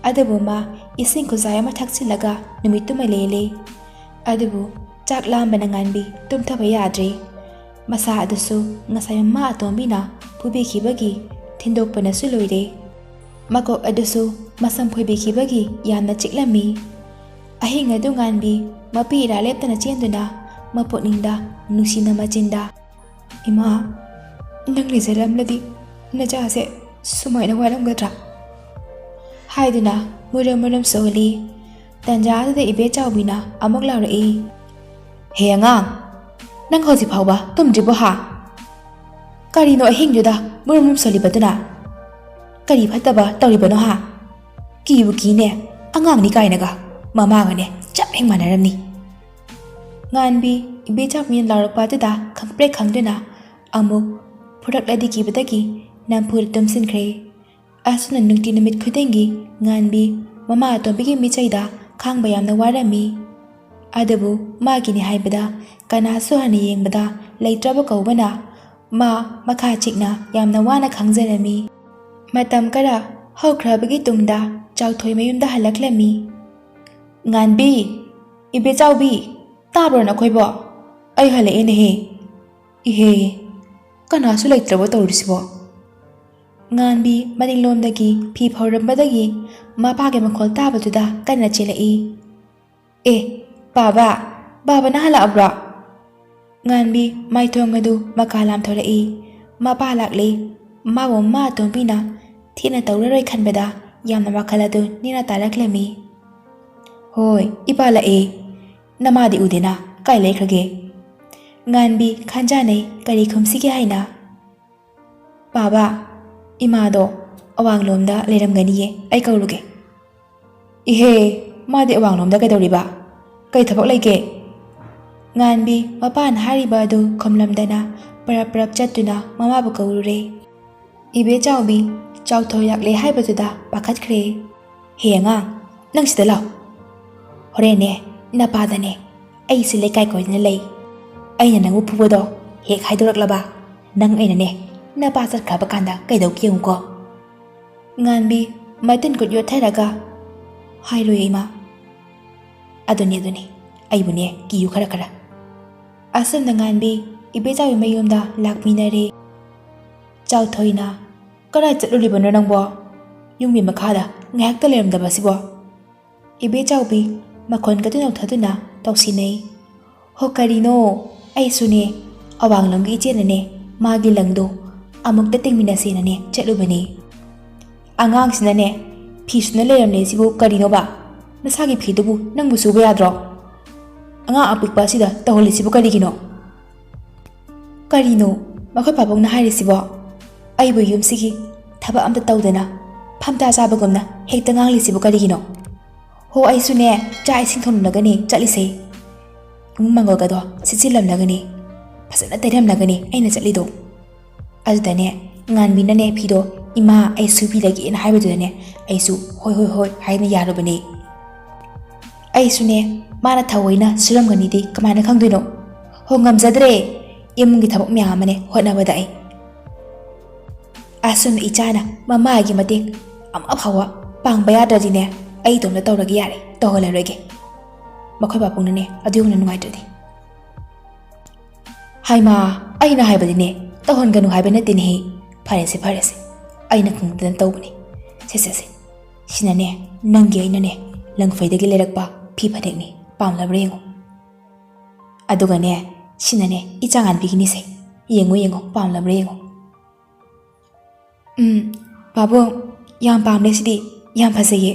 ꯑꯗꯨꯕꯨ ꯃꯥ ꯏꯁꯤꯡ ꯈꯨꯖꯥꯏ ꯑꯃ ꯊꯛꯆꯤꯜꯂꯒ ꯅꯨꯃꯤꯠꯇꯨꯃ ꯂꯦꯜꯂꯤ꯫ ꯑꯗꯨꯕꯨ ꯆꯥꯛ ꯂꯥꯝꯕꯅ ꯉꯥꯟꯕꯤ ꯇꯨꯝꯊꯕ ꯌꯥꯗ꯭ꯔꯦ꯫ ꯃꯁꯥ ꯑꯗꯨꯁꯨ ꯉꯁꯥꯏ ꯃꯃꯥ ꯑꯇꯣꯝꯕꯤꯅ ꯐꯨꯕꯤꯈꯤꯕꯒꯤ ꯊꯤꯟꯗꯣꯛꯄꯅꯁꯨ ꯂꯣꯏꯔꯦ꯫ ꯃꯀꯣꯛ ꯑꯗꯨꯁꯨ ꯃꯁꯝ ꯐꯣꯏꯕꯤꯈꯤꯕꯒꯤ ꯌꯥꯝꯅ ꯆꯤꯛꯂꯝꯃꯤ꯫ ꯑꯍꯤꯡ ꯑꯗꯨ ꯉꯥꯟꯕꯤ ꯃꯄꯤ ꯏꯔꯥ ꯂꯦꯞꯇꯅ ꯆꯦꯟꯗꯨꯅ ꯃꯄꯨꯛꯅꯤꯡꯗ ꯅꯨꯡꯁꯤꯅ ꯃꯆꯤꯟꯗ, "ꯏꯃꯥ, ꯅꯪ ꯂꯩꯖꯔꯝꯂꯗꯤ ꯅꯆꯥꯁꯦ ꯁꯨꯃꯥꯏꯅ ꯋꯥꯔꯝꯒꯗ꯭ꯔꯥ?" ꯍꯥꯏꯗꯨꯅ ꯃꯨꯔꯝ ꯃꯨꯔꯝ ꯁꯣꯜꯂꯤ꯫ ꯇꯟꯖꯥ ꯑꯗꯨꯗ ꯏꯕꯦꯆꯥꯎꯕꯤꯅ ꯑꯃꯨꯛ ꯂꯥꯎꯔꯛꯏ, "ꯍꯦ ꯑꯉꯥꯡ, ꯅꯪ ꯍꯧꯖꯤꯛ ꯐꯥꯎꯕ ꯇꯨꯝꯗ꯭ꯔꯤꯕꯣ ꯍꯥ? ꯀꯔꯤꯅꯣ ꯑꯍꯤꯡꯗꯨꯗ ꯃꯨꯔꯨꯝ ꯃꯨꯔꯨꯝ ꯁꯣꯜꯂꯤꯕꯗꯨꯅ? ꯀꯔꯤ ꯐꯠꯇꯕ ꯇꯧꯔꯤꯕꯅꯣ ꯍꯥ? ꯀꯤꯕꯨ ꯀꯤꯅꯦ, ꯑꯉꯥꯡꯅꯤ ꯀꯥꯏꯅꯒ꯫ ꯃꯃꯥꯒꯅꯦ ꯆꯞ ꯍꯦꯛ ꯃꯥꯟꯅꯔꯝꯅꯤ꯫ ꯉꯥꯟꯕꯤ ꯏꯕꯦꯆꯥꯎꯕꯤꯅ ꯂꯥꯎꯔꯛꯄ ꯑꯗꯨꯗ ꯈꯪꯄ꯭ꯔꯦꯛ ꯈꯪꯗꯨꯅ ꯑꯃꯨꯛ ꯐꯨꯔꯛꯂꯗꯤ ꯀꯤꯕꯗꯒꯤ ꯅꯝꯐꯨꯗ ꯇꯨꯝꯁꯤꯟꯈ꯭ꯔꯦ꯫ ꯑꯁꯨꯝꯅ ꯅꯨꯡꯇꯤ ꯅꯨꯃꯤꯠ ꯈꯨꯗꯤꯡꯒꯤ ꯉꯥꯟꯕꯤ ꯃꯃꯥ ꯑꯇꯣꯝꯕꯤꯒꯤ ꯃꯤꯆꯩꯗ ꯈꯥꯡꯕ ꯌꯥꯝꯅ ꯋꯥꯔꯝꯃꯤ꯫ ꯑꯗꯨꯕꯨ ꯃꯥꯒꯤꯅꯤ ꯍꯥꯏꯕꯗ ꯀꯅꯥꯁꯨ ꯍꯟꯅ ꯌꯦꯡꯕꯗ ꯂꯩꯇ꯭ꯔꯕ ꯀꯧꯕꯅ ꯃꯥ ꯃꯈꯥ ꯆꯤꯛꯅ ꯌꯥꯝꯅ ꯋꯥꯅ ꯈꯥꯡꯖꯔꯝꯃꯤ꯫ ꯃꯇꯝ ꯈꯔ ꯍꯧꯈ꯭ꯔꯕꯒꯤ ꯇꯨꯡꯗ ꯆꯥꯎꯊꯣꯏ ꯃꯌꯨꯝꯗ ꯍꯜꯂꯛꯂꯝꯃꯤ꯫ "ꯉꯥꯟꯕꯤ, ꯏꯕꯦꯆꯥꯎꯕꯤ, ꯇꯥꯕ꯭ꯔꯣ ꯅꯈꯣꯏꯕꯣ? ꯑꯩ ꯍꯜꯂꯛꯑꯦꯅꯦꯍꯦ꯫ ꯏꯍꯦ, ꯀꯅꯥꯁꯨ ꯂꯩꯇ꯭ꯔꯕꯣ ꯇꯧꯔꯤꯁꯤꯕꯣ?" ꯉꯥꯟꯕꯤ ꯃꯅꯤꯡꯂꯣꯝꯗꯒꯤ ꯐꯤ ꯐꯧꯔꯝꯕꯗꯒꯤ ꯃꯄꯥꯒꯤ ꯃꯈꯣꯜ ꯇꯥꯕꯗꯨꯗ ꯀꯟꯅ ꯆꯦꯜꯂꯛꯏ꯫ "ꯑꯦ, ꯕꯥꯕꯥ, ꯕꯥꯕꯥꯅ ꯍꯜꯂꯛꯑꯕ꯭ꯔꯣ?" ꯉꯥꯟꯕꯤ ꯃꯥꯏꯊꯣꯡ ꯑꯗꯨ ꯃꯀꯥ ꯂꯥꯝꯊꯣꯔꯛꯏ꯫ ꯃꯄꯥ ꯂꯥꯛꯂꯦ꯫ ꯃꯥꯕꯨ ꯃꯃꯥ ꯑꯇꯣꯝꯕꯤꯅ ꯊꯤꯅ ꯇꯧꯔꯔꯣꯏ ꯈꯟꯕꯗ ꯌꯥꯝꯅ ꯋꯥꯈꯜ ꯑꯗꯨ ꯅꯦꯅ ꯇꯥꯔꯛꯂꯝꯃꯤ꯫ "ꯍꯣꯏ, ꯏꯄꯥ ꯂꯥꯛꯑꯦ꯫ ꯅꯃꯥꯗꯤ ꯎꯗꯦꯅ, ꯀꯥꯏ ꯂꯩꯈ꯭ꯔꯒꯦ?" ꯉꯥꯟꯕꯤ ꯈꯟꯖꯥꯅꯩ ꯀꯔꯤ ꯈꯨꯝꯁꯤꯒꯦ ꯍꯥꯏꯅ꯫ "ꯕꯥꯕꯥ, ꯏꯃꯥꯗꯣ ꯑꯋꯥꯡꯂꯣꯝꯗ ꯂꯩꯔꯝꯒꯅꯤꯌꯦ, ꯑꯩ ꯀꯧꯔꯨꯒꯦ꯫" "ꯏꯍꯦ, ꯃꯥꯗꯤ ꯑꯋꯥꯡꯂꯣꯝꯗ ꯀꯩꯗꯧꯔꯤꯕ? ꯀꯩ ꯊꯕꯛ ꯂꯩꯒꯦ?" ꯉꯥꯟꯕꯤ ꯃꯄꯥꯅ ꯍꯥꯏꯔꯤꯕ ꯑꯗꯨ ꯈꯨꯝꯂꯝꯗꯅ ꯄꯔꯞ ꯄꯔꯞ ꯆꯠꯇꯨꯅ ꯃꯃꯥꯕꯨ ꯀꯧꯔꯨꯔꯦ꯫ ꯏꯕꯦꯆꯥꯎꯕꯤ ꯆꯥꯎꯊꯣꯏꯔꯛꯂꯦ ꯍꯥꯏꯕꯗꯨꯗ ꯄꯥꯈꯠꯈ꯭ꯔꯦ꯫ "ꯍꯦ ꯑꯉꯥꯡ, ꯅꯪ ꯁꯤꯗ ꯂꯥꯎ꯫ ꯍꯣꯔꯦꯟꯅꯦ, ꯅꯄꯥꯗꯅꯦ, ꯑꯩꯁꯦ ꯂꯩꯀꯥꯏ ꯀꯣꯏꯗꯅ ꯂꯩ꯫ ꯑꯩꯅ ꯅꯪꯕꯨ ꯐꯨꯕꯗꯣ ꯍꯦꯛ ꯍꯥꯏꯗꯣꯔꯛꯂꯕ, ꯅꯪ ꯑꯩꯅꯅꯦ, ꯅꯄꯥ ꯆꯠꯈ꯭ꯔꯕ ꯀꯥꯟꯗ ꯀꯩꯗꯧꯒꯦ ꯌꯦꯡꯉꯨꯀꯣ꯫" ꯉꯥꯟꯕꯤ ꯃꯇꯤꯟ ꯀꯨꯠ ꯌꯣꯠꯊꯔꯒ, "ꯍꯥꯏꯔꯣꯏ ꯏꯃꯥ꯫" "ꯑꯗꯨꯅꯤ, ꯑꯗꯨꯅꯤ, ꯑꯩꯕꯨꯅꯦ ꯀꯤꯌꯨ ꯈꯔ ꯈꯔ꯫" ꯑꯁꯨꯝꯅ ꯉꯥꯟꯕꯤ ꯏꯕꯦꯆꯥꯎꯕꯤ ꯃꯌꯨꯝꯗ ꯂꯥꯛꯃꯤꯟꯅꯔꯦ꯫ ꯆꯥꯎꯊꯣꯏꯅ, "ꯀꯗꯥꯏ ꯆꯠꯂꯨꯔꯤꯕꯅꯣ ꯅꯪꯕꯣ? ꯌꯨꯝꯒꯤ ꯃꯈꯥꯗ ꯉꯥꯏꯍꯥꯛꯇ ꯂꯩꯔꯝꯗꯕꯁꯤꯕꯣ?" ꯏꯕꯦꯆꯥꯎꯕꯤ ꯃꯈꯣꯟ ꯀꯟꯅ ꯅꯧꯊꯗꯨꯅ ꯇꯧꯁꯤꯟꯅꯩ꯫ "ꯍꯣ, ꯀꯔꯤꯅꯣ? ꯑꯩꯁꯨꯅꯦ, ꯑꯋꯥꯡꯂꯣꯝꯒꯤ ꯏꯆꯦꯅꯅꯦ, ꯃꯥꯒꯤ ꯂꯪꯗꯣ ꯑꯃꯨꯛꯇ ꯇꯤꯡꯃꯤꯟꯅꯁꯦꯅꯅꯦ ꯆꯠꯂꯨꯕꯅꯦ꯫" "ꯑꯉꯥꯡꯁꯤꯅꯅꯦ, ꯐꯤ ꯁꯨꯅ ꯂꯩꯔꯝꯂꯦ ꯁꯤꯕꯨ ꯀꯔꯤꯅꯣꯕ? ꯅꯁꯥꯒꯤ ꯐꯤꯗꯨꯕꯨ ꯅꯪꯕꯨ ꯁꯨꯕ ꯌꯥꯗ꯭ꯔꯣ? ꯑꯉꯥꯡ ꯑꯄꯤꯛꯄ ꯑꯁꯤꯗ ꯇꯧꯍꯜꯂꯤꯁꯤꯕꯨ ꯀꯔꯤꯒꯤꯅꯣ?" "ꯀꯔꯤꯅꯣ ꯃꯈꯣꯏ ꯄꯥꯕꯨꯡꯅ ꯍꯥꯏꯔꯤꯁꯤꯕꯣ? ꯑꯩꯕꯨ ꯌꯨꯝꯁꯤꯒꯤ ꯊꯕꯛ ꯑꯝꯇ ꯇꯧꯗꯅ ꯐꯝꯇꯥ ꯆꯥꯕꯒꯨꯝꯅ ꯍꯦꯛꯇ ꯉꯥꯡꯂꯤꯁꯤꯕꯨ ꯀꯔꯤꯒꯤꯅꯣ? ꯍꯣ, ꯑꯩꯁꯨꯅꯦ ꯆꯥꯛ ꯏꯁꯤꯡ ꯊꯣꯡꯂꯝꯂꯒꯅꯤ ꯆꯠꯂꯤꯁꯦ꯫ ꯏꯃꯨꯡ ꯃꯪꯒꯣꯜꯒꯗꯣ ꯁꯤꯠꯆꯤꯜꯂꯝꯂꯒꯅꯤ, ꯐꯖꯅ ꯇꯩꯔꯝꯂꯒꯅꯤ ꯑꯩꯅ ꯆꯠꯂꯤꯗꯣ꯫ ꯑꯗꯨꯗꯅꯦ ꯉꯥꯟꯕꯤꯅꯅꯦ ꯐꯤꯗꯣ "ꯏꯃꯥ, ꯑꯩ ꯁꯨꯕꯤꯔꯒꯦꯅ" ꯍꯥꯏꯕꯗꯨꯗꯅꯦ ꯑꯩꯁꯨ "ꯍꯣꯏ, ꯍꯣꯏ, ꯍꯣꯏ" ꯍꯥꯏꯅ ꯌꯥꯔꯨꯕꯅꯦ꯫ ꯑꯩꯁꯨꯅꯦ ꯃꯥꯅ ꯊꯑꯣꯏꯅ ꯁꯨꯔꯝꯒꯅꯤꯗꯤ ꯀꯃꯥꯏꯅ ꯈꯪꯗꯣꯏꯅꯣ? ꯍꯣ, ꯉꯝꯖꯗ꯭ꯔꯦ꯫ ꯏꯃꯨꯡꯒꯤ ꯊꯕꯛ ꯃꯌꯥꯝ ꯑꯃꯅꯦ ꯍꯣꯠꯅꯕꯗ ꯑꯩ꯫ ꯑꯁꯨꯝꯅ ꯏꯆꯥꯅ ꯃꯃꯥꯒꯤ ꯃꯇꯦꯡ ꯑꯃ ꯐꯥꯎꯕ ꯄꯥꯡꯕ ꯌꯥꯗ꯭ꯔꯗꯤꯅꯦ, ꯑꯩ ꯏꯇꯣꯝꯇ ꯇꯧꯔꯒꯦ ꯌꯥꯔꯦ, ꯇꯧꯍꯜꯂꯔꯣꯏꯒꯦ꯫ ꯃꯈꯣꯏ ꯄꯥꯕꯨꯡꯅꯅꯦ ꯑꯗꯨ ꯌꯧꯅ ꯅꯨꯡꯉꯥꯏꯇ꯭ꯔꯗꯤ꯫ ꯍꯥꯏꯃ, ꯑꯩꯅ ꯍꯥꯏꯕꯗꯤꯅꯦ, ꯇꯧꯍꯟꯒꯅꯨ ꯍꯥꯏꯕ ꯅꯠꯇꯦꯅꯦꯍꯦ꯫ ꯐꯔꯦꯁꯦ, ꯐꯔꯦꯁꯦ, ꯑꯩꯅ ꯈꯪꯗꯅ ꯇꯧꯕꯅꯦ꯫ ꯁꯦ, ꯁꯦ, ꯁꯦ, ꯁꯤꯅꯅꯦ ꯅꯪꯒꯤ ꯑꯩꯅꯅꯦ ꯂꯪꯐꯩꯗꯒꯤ ꯂꯩꯔꯛꯄ ꯐꯤ ꯐꯅꯦꯛꯅꯤ, ꯄꯥꯝꯂꯕ꯭ꯔꯥ ꯌꯦꯡꯉꯣ꯫ ꯑꯗꯨꯒꯅꯦ, ꯁꯤꯅꯅꯦ ꯏꯆꯥ ꯉꯥꯟꯕꯤꯒꯤꯅꯤꯁꯦ, ꯌꯦꯡꯉꯣ, ꯌꯦꯡꯉꯣ, ꯄꯥꯝꯂꯕ꯭ꯔꯥ ꯌꯦꯡꯉꯣ꯫ ꯎꯝ, ꯄꯥꯕꯨꯡ, ꯌꯥꯝ ꯄꯥꯝꯂꯦ ꯁꯤꯗꯤ, ꯌꯥꯝ ꯐꯖꯩꯌꯦ꯫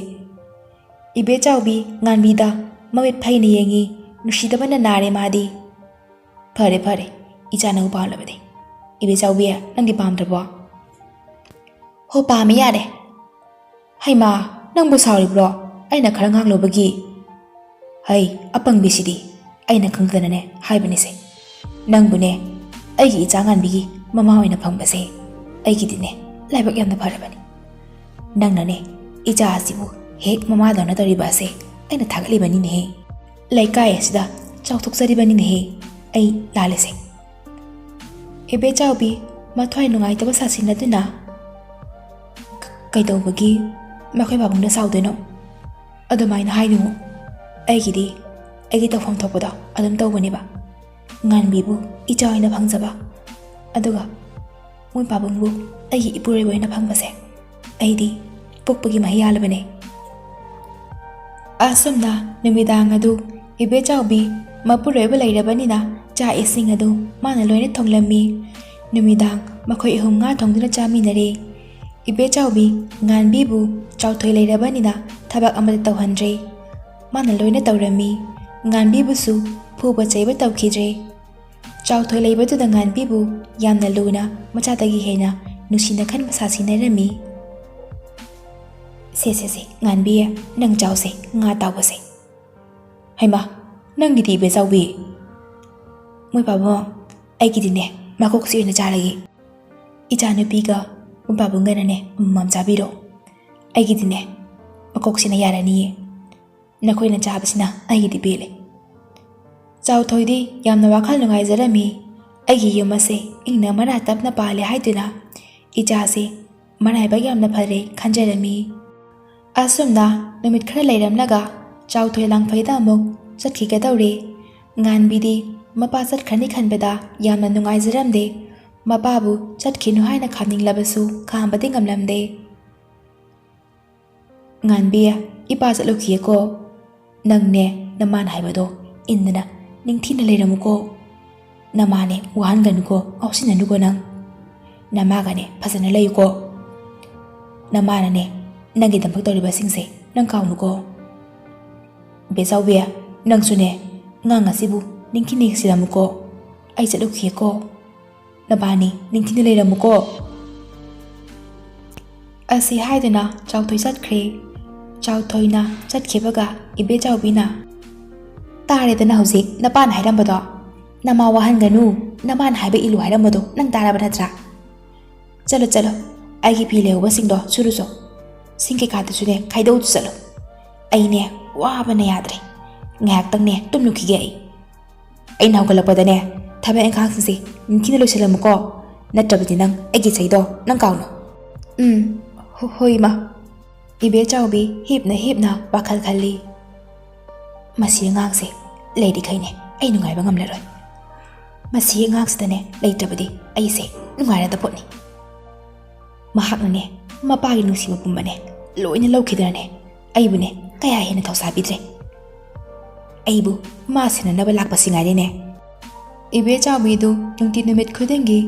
ꯏꯕꯦꯆꯥꯎꯕꯤ ꯉꯥꯟꯕꯤꯗ ꯃꯃꯤꯠ ꯐꯩꯅ ꯌꯦꯡꯉꯤ, ꯅꯨꯡꯁꯤꯗꯕꯅ ꯅꯥꯔꯦ ꯃꯥꯗꯤ꯫ ꯐꯔꯦ, ꯐꯔꯦ, ꯏꯆꯥ ꯅꯪ ꯄꯥꯝꯂꯕꯗꯤ꯫ ꯏꯕꯦꯆꯥꯎꯕꯤ, ꯅꯪꯗꯤ ꯄꯥꯝꯗ꯭ꯔꯕꯣ? ꯍꯣ, ꯄꯥꯝꯃꯦ, ꯌꯥꯔꯦ꯫ ꯍꯩꯃꯥ, ꯅꯪꯕꯨ ꯁꯥꯎꯔꯤꯕ꯭ꯔꯣ? ꯑꯩꯅ ꯈꯔ ꯉꯥꯡꯂꯨꯕꯒꯤ? ꯍꯩ, ꯑꯄꯪꯕꯤꯁꯤꯗꯤ, ꯑꯩꯅ ꯈꯪꯗꯅꯅꯦ ꯍꯥꯏꯕꯅꯤꯁꯦ꯫ ꯅꯪꯕꯨꯅꯦ ꯑꯩꯒꯤ ꯏꯆꯥ ꯉꯥꯟꯕꯤꯒꯤ ꯃꯃꯥ ꯑꯣꯏꯅ ꯐꯪꯕꯁꯦ ꯑꯩꯒꯤꯗꯤꯅꯦ ꯂꯥꯏꯕꯛ ꯌꯥꯝꯅ ꯐꯔꯕꯅꯤ꯫ ꯅꯪꯅꯅꯦ ꯏꯆꯥ ꯑꯁꯤꯕꯨ ꯍꯦꯛ ꯃꯃꯥꯗꯧꯅ ꯇꯧꯔꯤꯕ ꯑꯁꯦ ꯑꯩꯅ ꯊꯥꯒꯠꯂꯤꯕꯅꯤꯅꯦꯍꯦ꯫ ꯂꯩꯀꯥꯏ ꯑꯁꯤꯗ ꯆꯥꯎꯊꯣꯛꯆꯔꯤꯕꯅꯤꯅꯦꯍꯦ ꯑꯩ ꯂꯥꯜꯂꯤꯁꯦ꯫ ꯏꯕꯦꯆꯥꯎꯕꯤ ꯃꯊ꯭ꯋꯥꯏ ꯅꯨꯡꯉꯥꯏꯇꯕ ꯁꯥꯁꯤꯟꯅꯗꯨꯅ, "ꯀ-, ꯀꯩꯗꯧꯕꯒꯤ ꯃꯈꯣꯏ ꯄꯥꯕꯨꯡꯗ ꯁꯥꯎꯗꯣꯏꯅꯣ? ꯑꯗꯨꯃꯥꯏꯅ ꯍꯥꯏꯅꯨ꯫ ꯑꯩꯒꯤꯗꯤ ꯑꯩꯒꯤ ꯇꯧꯐꯝ ꯊꯣꯛꯄꯗꯣ ꯑꯗꯨꯝ ꯇꯧꯕꯅꯦꯕ꯫ ꯉꯥꯟꯕꯤꯕꯨ ꯏꯆꯥ ꯑꯣꯏꯅ ꯐꯪꯖꯕ, ꯑꯗꯨꯒ ꯃꯣꯏ ꯄꯥꯕꯨꯡꯕꯨ ꯑꯩꯒꯤ ꯏꯄꯨꯔꯣꯏꯕ ꯑꯣꯏꯅ ꯐꯪꯕꯁꯦ ꯑꯩꯗꯤ ꯄꯣꯛꯄꯒꯤ ꯃꯍꯩ ꯌꯥꯜꯂꯕꯅꯦ꯫" ꯑꯁꯨꯝꯅ ꯅꯨꯃꯤꯗꯥꯡ ꯑꯗꯨ ꯏꯕꯦꯆꯥꯎꯕꯤ ꯃꯄꯨꯔꯣꯏꯕ ꯂꯩꯔꯕꯅꯤꯅ ꯆꯥꯛ ꯏꯁꯤꯡ ꯑꯗꯨ ꯃꯥꯅ ꯂꯣꯏꯅ ꯊꯣꯡꯂꯝꯃꯤ꯫ ꯅꯨꯃꯤꯗꯥꯡ ꯃꯈꯣꯏ ꯑꯍꯨꯝ ꯉꯥ ꯊꯣꯡꯗꯨꯅ ꯆꯥꯃꯤꯟꯅꯔꯦ꯫ ꯏꯕꯦꯆꯥꯎꯕꯤ ꯉꯥꯟꯕꯤꯕꯨ ꯆꯥꯎꯊꯣꯏ ꯂꯩꯔꯕꯅꯤꯅ ꯊꯕꯛ ꯑꯃꯠꯇ ꯇꯧꯍꯟꯗ꯭ꯔꯦ꯫ ꯃꯥꯅ ꯂꯣꯏꯅ ꯇꯧꯔꯝꯃꯤ꯫ ꯉꯥꯟꯕꯤꯕꯨꯁꯨ ꯐꯨꯕ ꯆꯩꯕ ꯇꯧꯈꯤꯗ꯭ꯔꯦ꯫ ꯆꯥꯎꯊꯣꯏ ꯂꯩꯕꯗꯨꯗ ꯉꯥꯟꯕꯤꯕꯨ ꯌꯥꯝꯅ ꯂꯨꯅ ꯃꯆꯥꯗꯒꯤ ꯍꯦꯟꯅ ꯅꯨꯡꯁꯤꯅ ꯈꯟꯕ ꯁꯥꯁꯤꯟꯅꯔꯝꯃꯤ꯫ "ꯁꯦ, ꯁꯦ, ꯁꯦ, ꯉꯥꯟꯕꯤ, ꯅꯪ ꯆꯥꯎꯁꯦ, ꯉꯥ ꯇꯥꯎꯕꯁꯦ꯫ ꯍꯩꯃꯥ, ꯅꯪꯒꯤꯗꯤ ꯏꯕꯦ ꯆꯥꯎꯕꯤ?" "ꯃꯣꯏ ꯄꯥꯕꯨꯡ, ꯑꯩꯒꯤꯗꯤꯅꯦ, ꯃꯀꯣꯛꯁꯤ ꯑꯣꯏꯅ ꯆꯥꯔꯒꯦ꯫ ꯏꯆꯥꯅꯨꯄꯤꯒ ꯃꯣꯏ ꯄꯥꯕꯨꯡꯒꯅꯅꯦ ꯑꯃꯃꯝ ꯆꯥꯕꯤꯔꯣ꯫ ꯑꯩꯒꯤꯗꯤꯅꯦ, ꯃꯀꯣꯛꯁꯤꯅ ꯌꯥꯔꯅꯤꯌꯦ꯫ ꯅꯈꯣꯏꯅ ꯆꯥꯕꯁꯤꯅ ꯑꯩꯒꯤꯗꯤ ꯄꯦꯜꯂꯦ꯫" ꯆꯥꯎꯊꯣꯏꯗꯤ ꯌꯥꯝꯅ ꯋꯥꯈꯜ ꯅꯨꯡꯉꯥꯏꯖꯔꯝꯃꯤ꯫ "ꯑꯩꯒꯤ ꯌꯨꯝ ꯑꯁꯦ ꯏꯪꯅ ꯃꯔꯥ ꯇꯞꯅ ꯄꯥꯜꯂꯦ ꯍꯥꯏꯗꯨꯅ ꯏꯆꯥꯁꯦ ꯃꯔꯥꯏꯕꯛ ꯌꯥꯝꯅ ꯐꯔꯦ" ꯈꯟꯖꯔꯝꯃꯤ꯫ ꯑꯁꯨꯝꯅ ꯅꯨꯃꯤꯠ ꯈꯔ ꯂꯩꯔꯝꯂꯒ ꯆꯥꯎꯊꯣꯏ ꯂꯥꯡꯐꯩꯗ ꯑꯃꯨꯛ ꯆꯠꯈꯤꯒꯗꯧꯔꯦ꯫ ꯉꯥꯟꯕꯤꯗꯤ ꯃꯄꯥ ꯆꯠꯈ꯭ꯔꯅꯤ ꯈꯟꯕꯗ ꯌꯥꯝꯅ ꯅꯨꯡꯉꯥꯏꯖꯔꯝꯗꯦ꯫ ꯃꯄꯥꯕꯨ ꯆꯠꯈꯤꯅꯨ ꯍꯥꯏꯅ ꯈꯥꯝꯅꯤꯡꯂꯕꯁꯨ ꯈꯥꯝꯕꯗꯤ ꯉꯝꯂꯝꯗꯦ꯫ "ꯉꯥꯟꯕꯤ, ꯏꯄꯥ ꯆꯠꯂꯨꯈꯤꯒꯦꯀꯣ꯫ ꯅꯪꯅꯦ, ꯅꯃꯥꯅ ꯍꯥꯏꯕꯗꯣ ꯏꯟꯗꯅ ꯅꯤꯡꯊꯤꯅ ꯂꯩꯔꯝꯃꯨꯀꯣ꯫ ꯅꯃꯥꯅꯦ ꯋꯥꯍꯟꯒꯅꯨꯀꯣ, ꯉꯥꯎꯁꯤꯟꯅꯅꯨꯀꯣ ꯅꯪ꯫ ꯅꯃꯥꯒꯅꯦ ꯐꯖꯅ ꯂꯩꯌꯨꯀꯣ꯫ ꯅꯃꯥꯅꯅꯦ ꯅꯪꯒꯤꯗꯃꯛ ꯇꯧꯔꯤꯕꯁꯤꯡꯁꯦ ꯅꯪ ꯀꯥꯎꯅꯨꯀꯣ꯫ ꯕꯦꯆꯥꯎꯕꯤ, ꯅꯪꯁꯨꯅꯦ, ꯑꯉꯥꯡ ꯑꯁꯤꯕꯨ ꯅꯤꯡꯊꯤ ꯅꯤꯡꯁꯤꯜꯂꯝꯃꯨꯀꯣ꯫ ꯑꯩ ꯆꯠꯂꯨꯈꯤꯒꯦꯀꯣ꯫ ꯅꯕꯥꯅꯤ ꯅꯤꯡꯊꯤꯅ ꯂꯩꯔꯝꯃꯨꯀꯣ꯫" ꯑꯁꯤ ꯍꯥꯏꯗꯨꯅ ꯆꯥꯎꯊꯣꯏ ꯆꯠꯈ꯭ꯔꯦ꯫ ꯆꯥꯎꯊꯣꯏꯅ ꯆꯠꯈꯤꯕꯒ ꯏꯕꯦꯆꯥꯎꯕꯤꯅ, "ꯇꯥꯔꯦꯗꯅ ꯍꯧꯖꯤꯛ ꯅꯄꯥꯅ ꯍꯥꯏꯔꯝꯕꯗꯣ꯫ ꯅꯃꯥ ꯋꯥꯍꯟꯒꯅꯨ, ꯅꯃꯥꯅ ꯍꯥꯏꯕ ꯏꯜꯂꯨ ꯍꯥꯏꯔꯝꯕꯗꯣ ꯅꯪ ꯇꯥꯔꯕ ꯅꯠꯇ꯭ꯔꯥ? ꯆꯠꯂꯣ, ꯆꯠꯂꯣ, ꯑꯩꯒꯤ ꯐꯤ ꯂꯩꯍꯧꯕꯁꯤꯡꯗꯣ ꯁꯨꯔꯨꯆꯣ꯫ ꯁꯤꯡ ꯀꯩꯀꯥꯗꯨꯁꯨꯅꯦ ꯈꯥꯏꯗꯣꯛꯎꯆꯣ ꯆꯠꯂꯣ꯫ ꯑꯩꯅꯦ ꯋꯥꯕꯅ ꯌꯥꯗ꯭ꯔꯦ꯫ ꯉꯥꯏꯍꯥꯛꯇꯪꯅꯦ ꯇꯨꯝꯂꯨꯈꯤꯒꯦ ꯑꯩ꯫ ꯑꯩꯅ ꯍꯧꯒꯠꯂꯛꯄꯗꯅꯦ ꯊꯕꯛ ꯏꯪꯈꯥꯡꯁꯤꯡꯁꯦ ꯅꯤꯡꯊꯤꯅ ꯂꯣꯏꯁꯤꯜꯂꯝꯃꯨꯀꯣ꯫ ꯅꯠꯇ꯭ꯔꯕꯗꯤ ꯅꯪ ꯑꯩꯒꯤ ꯏꯁꯩꯗꯣ ꯅꯪ ꯀꯥꯎꯅꯨ꯫" "ꯎꯝ, ꯍꯣ-, ꯍꯣꯏ, ꯏꯃꯥ꯫" ꯏꯕꯦꯆꯥꯎꯕꯤ ꯍꯤꯞꯅ ꯍꯤꯞꯅ ꯋꯥꯈꯜ ꯈꯜꯂꯤ꯫ "ꯃꯁꯤ ꯑꯉꯥꯡꯁꯦ ꯂꯩꯔꯤꯈꯩꯅꯦ ꯑꯩ ꯅꯨꯡꯉꯥꯏꯕ ꯉꯝꯂꯔꯣꯏ꯫ ꯃꯁꯤ ꯑꯉꯥꯡꯁꯤꯗꯅꯦ ꯂꯩꯇ꯭ꯔꯕꯗꯤ ꯑꯩꯁꯦ ꯅꯨꯡꯉꯥꯏꯔꯗ ꯄꯣꯠꯅꯤ꯫ ꯃꯍꯥꯛꯅꯅꯦ ꯃꯄꯥꯒꯤ ꯅꯨꯡꯁꯤꯕ ꯄꯨꯝꯕꯅꯦ ꯂꯣꯏꯅ ꯂꯧꯈꯤꯗꯅꯅꯦ ꯑꯩꯕꯨꯅꯦ ꯀꯌꯥ ꯍꯦꯟꯅ ꯊꯧꯁꯥꯕꯤꯗ꯭ꯔꯦ꯫ ꯑꯩꯕꯨ ꯃꯥ ꯁꯦꯟꯅꯅꯕ ꯂꯥꯛꯄꯁꯤ ꯉꯥꯏꯔꯦꯅꯦ꯫" ꯏꯕꯦꯆꯥꯎꯕꯤꯗꯨ ꯅꯨꯡꯇꯤ ꯅꯨꯃꯤꯠ ꯈꯨꯗꯤꯡꯒꯤ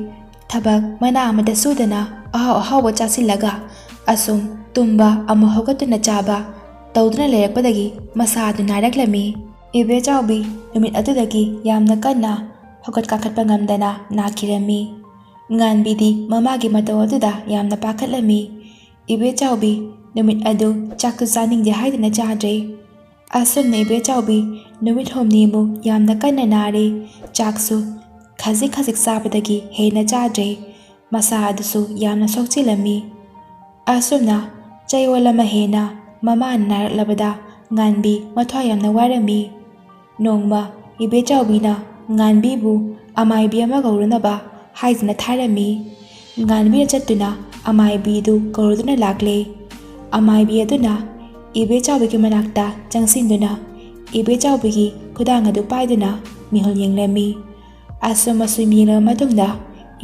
ꯊꯕꯛ ꯃꯅꯥ ꯑꯃꯠꯇ ꯁꯨꯗꯅ ꯑꯍꯥꯎ ꯑꯍꯥꯎꯕ ꯆꯥꯁꯤꯜꯂꯒ ꯑꯁꯨꯝ ꯇꯨꯝꯕ ꯑꯃꯨꯛ ꯍꯧꯒꯠꯇꯨꯅ ꯆꯥꯕ ꯇꯧꯗꯨꯅ ꯂꯩꯔꯛꯄꯗꯒꯤ ꯃꯁꯥ ꯑꯗꯨ ꯅꯥꯔꯛꯂꯝꯃꯤ꯫ ꯏꯕꯦꯆꯥꯎꯕꯤ ꯅꯨꯃꯤꯠ ꯑꯗꯨꯗꯒꯤ ꯌꯥꯝꯅ ꯀꯟꯅ ꯍꯧꯒꯠ ꯀꯥꯡꯈꯠꯄ ꯉꯝꯗꯅ ꯅꯥꯈꯤꯔꯝꯃꯤ꯫ ꯉꯥꯟꯕꯤꯗꯤ ꯃꯃꯥꯒꯤ ꯃꯇꯧ ꯑꯗꯨꯗ ꯌꯥꯝꯅ ꯄꯥꯈꯠꯂꯝꯃꯤ꯫ ꯏꯕꯦꯆꯥꯎꯕꯤ ꯅꯨꯃꯤꯠ ꯑꯗꯨ ꯆꯥꯛꯇꯨ ꯆꯥꯅꯤꯡꯗꯦ ꯍꯥꯏꯗꯨꯅ ꯆꯥꯗ꯭ꯔꯦ꯫ ꯑꯁꯨꯝꯅ ꯏꯕꯦꯆꯥꯎꯕꯤ ꯅꯨꯃꯤꯠ ꯍꯨꯝꯅꯤꯃꯨꯛ ꯌꯥꯝꯅ ꯀꯟꯅ ꯅꯥꯔꯦ꯫ ꯆꯥꯛꯁꯨ ꯈꯖꯤꯛ ꯈꯖꯤꯛ ꯆꯥꯕꯗꯒꯤ ꯍꯦꯟꯅ ꯆꯥꯗ꯭ꯔꯦ꯫ ꯃꯁꯥ ꯑꯗꯨꯁꯨ ꯌꯥꯝꯅ ꯁꯣꯛꯆꯤꯜꯂꯝꯃꯤ꯫ ꯑꯁꯨꯝꯅ ꯆꯌꯣꯜ ꯑꯃ ꯍꯦꯟꯅ ꯃꯃꯥꯅ ꯅꯥꯔꯛꯂꯕꯗ ꯉꯥꯟꯕꯤ ꯃꯊ꯭ꯋꯥꯏ ꯌꯥꯝꯅ ꯋꯥꯔꯝꯃꯤ꯫ ꯅꯣꯡꯃ ꯏꯕꯦꯆꯥꯎꯕꯤꯅ ꯉꯥꯟꯕꯤꯕꯨ ꯑꯃꯥꯏꯕꯤ ꯑꯃ ꯀꯧꯔꯨꯅꯕ ꯍꯥꯏꯗꯨꯅ ꯊꯥꯔꯝꯃꯤ꯫ ꯉꯥꯟꯕꯤꯅ ꯆꯠꯇꯨꯅ ꯑꯃꯥꯏꯕꯤꯗꯨ ꯀꯧꯔꯨꯗꯨꯅ ꯂꯥꯛꯂꯦ꯫ ꯑꯃꯥꯏꯕꯤ ꯑꯗꯨꯅ ꯏꯕꯦꯆꯥꯎꯕꯤꯒꯤ ꯃꯅꯥꯛꯇ ꯆꯪꯁꯤꯟꯗꯨꯅ ꯏꯕꯦꯆꯥꯎꯕꯤꯒꯤ ꯈꯨꯗꯥꯡ ꯑꯗꯨ ꯄꯥꯏꯗꯨꯅ ꯃꯤꯍꯨꯜ ꯌꯦꯡꯂꯝꯃꯤ꯫ ꯑꯁꯨꯝ ꯑꯁꯨꯝ ꯌꯦꯡꯂꯕ ꯃꯇꯨꯡꯗ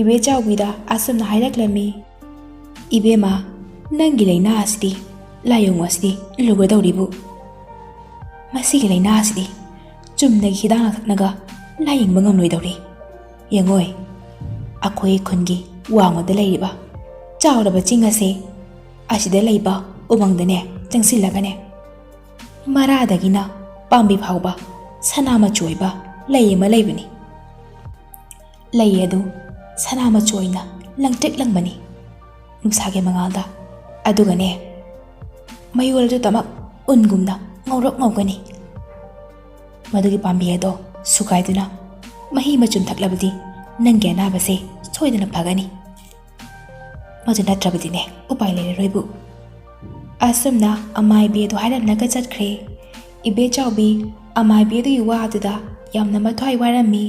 ꯏꯕꯦꯆꯥꯎꯕꯤꯗ ꯑꯁꯨꯝꯅ ꯍꯥꯏꯔꯛꯂꯝꯃꯤ, "ꯏꯕꯦꯝꯃ, ꯅꯪꯒꯤ ꯂꯥꯏꯅꯥ ꯑꯁꯤꯗꯤ ꯂꯥꯏꯑꯣꯡ ꯑꯁꯤꯗꯤ ꯂꯨꯒꯗꯧꯔꯤꯕꯨ꯫ ꯃꯁꯤꯒꯤ ꯂꯥꯏꯅꯥ ꯑꯁꯤꯗꯤ ꯆꯨꯝꯅꯒꯤ ꯍꯤꯗꯥꯛ ꯂꯥꯡꯊꯛꯅꯒ ꯂꯥꯌꯦꯡꯕ ꯉꯝꯂꯣꯏꯗꯧꯔꯤ꯫ ꯌꯦꯡꯉꯣꯏ, ꯑꯩꯈꯣꯏ ꯈꯨꯟꯒꯤ ꯋꯥꯡꯃꯗ ꯂꯩꯔꯤꯕ ꯆꯥꯎꯔꯕ ꯆꯤꯡ ꯑꯁꯦ ꯑꯁꯤꯗ ꯂꯩꯕ ꯎꯃꯪꯗꯅꯦ ꯆꯪꯁꯤꯜꯂꯒꯅꯦ, ꯃꯔꯥꯗꯒꯤꯅ ꯄꯥꯝꯕꯤ ꯐꯥꯎꯕ ꯁꯅꯥ ꯃꯆꯨ ꯑꯣꯏꯕ ꯂꯩ ꯑꯃ ꯂꯩꯕꯅꯤ꯫ ꯂꯩ ꯑꯗꯨ ꯁꯅꯥ ꯃꯆꯨ ꯑꯣꯏꯅ ꯂꯪꯇ꯭ꯔꯤꯛ ꯂꯪꯕꯅꯤ ꯅꯨꯡꯁꯥꯒꯤ ꯃꯉꯥꯜꯗ꯫ ꯑꯗꯨꯒꯅꯦ, ꯃꯌꯣꯜ ꯑꯗꯨꯗꯃꯛ ꯎꯟꯒꯨꯝꯅ ꯉꯧꯔꯣꯛ ꯉꯧꯒꯅꯤ꯫ ꯃꯗꯨꯒꯤ ꯄꯥꯝꯕꯤ ꯑꯗꯣ ꯁꯨꯒꯥꯏꯗꯨꯅ ꯃꯍꯤ ꯃꯆꯨꯝ ꯊꯛꯂꯕꯗꯤ ꯅꯪꯒꯤ ꯑꯅꯥꯕꯁꯦ ꯁꯣꯏꯗꯅ ꯐꯒꯅꯤ꯫ ꯃꯗꯨ ꯅꯠꯇ꯭ꯔꯕꯗꯤꯅꯦ, ꯎꯄꯥꯏ ꯂꯩꯔꯔꯣꯏꯕꯨ꯫" ꯑꯁꯨꯝꯅ ꯑꯃꯥꯏꯕꯤ ꯑꯗꯨ ꯍꯥꯏꯔꯝꯂꯒ ꯆꯠꯈ꯭ꯔꯦ꯫ ꯏꯕꯦꯆꯥꯎꯕꯤ ꯑꯃꯥꯏꯕꯤ ꯑꯗꯨꯒꯤ ꯋꯥ ꯑꯗꯨꯗ ꯌꯥꯝꯅ ꯃꯊ꯭ꯋꯥꯏ ꯋꯥꯔꯝꯃꯤ꯫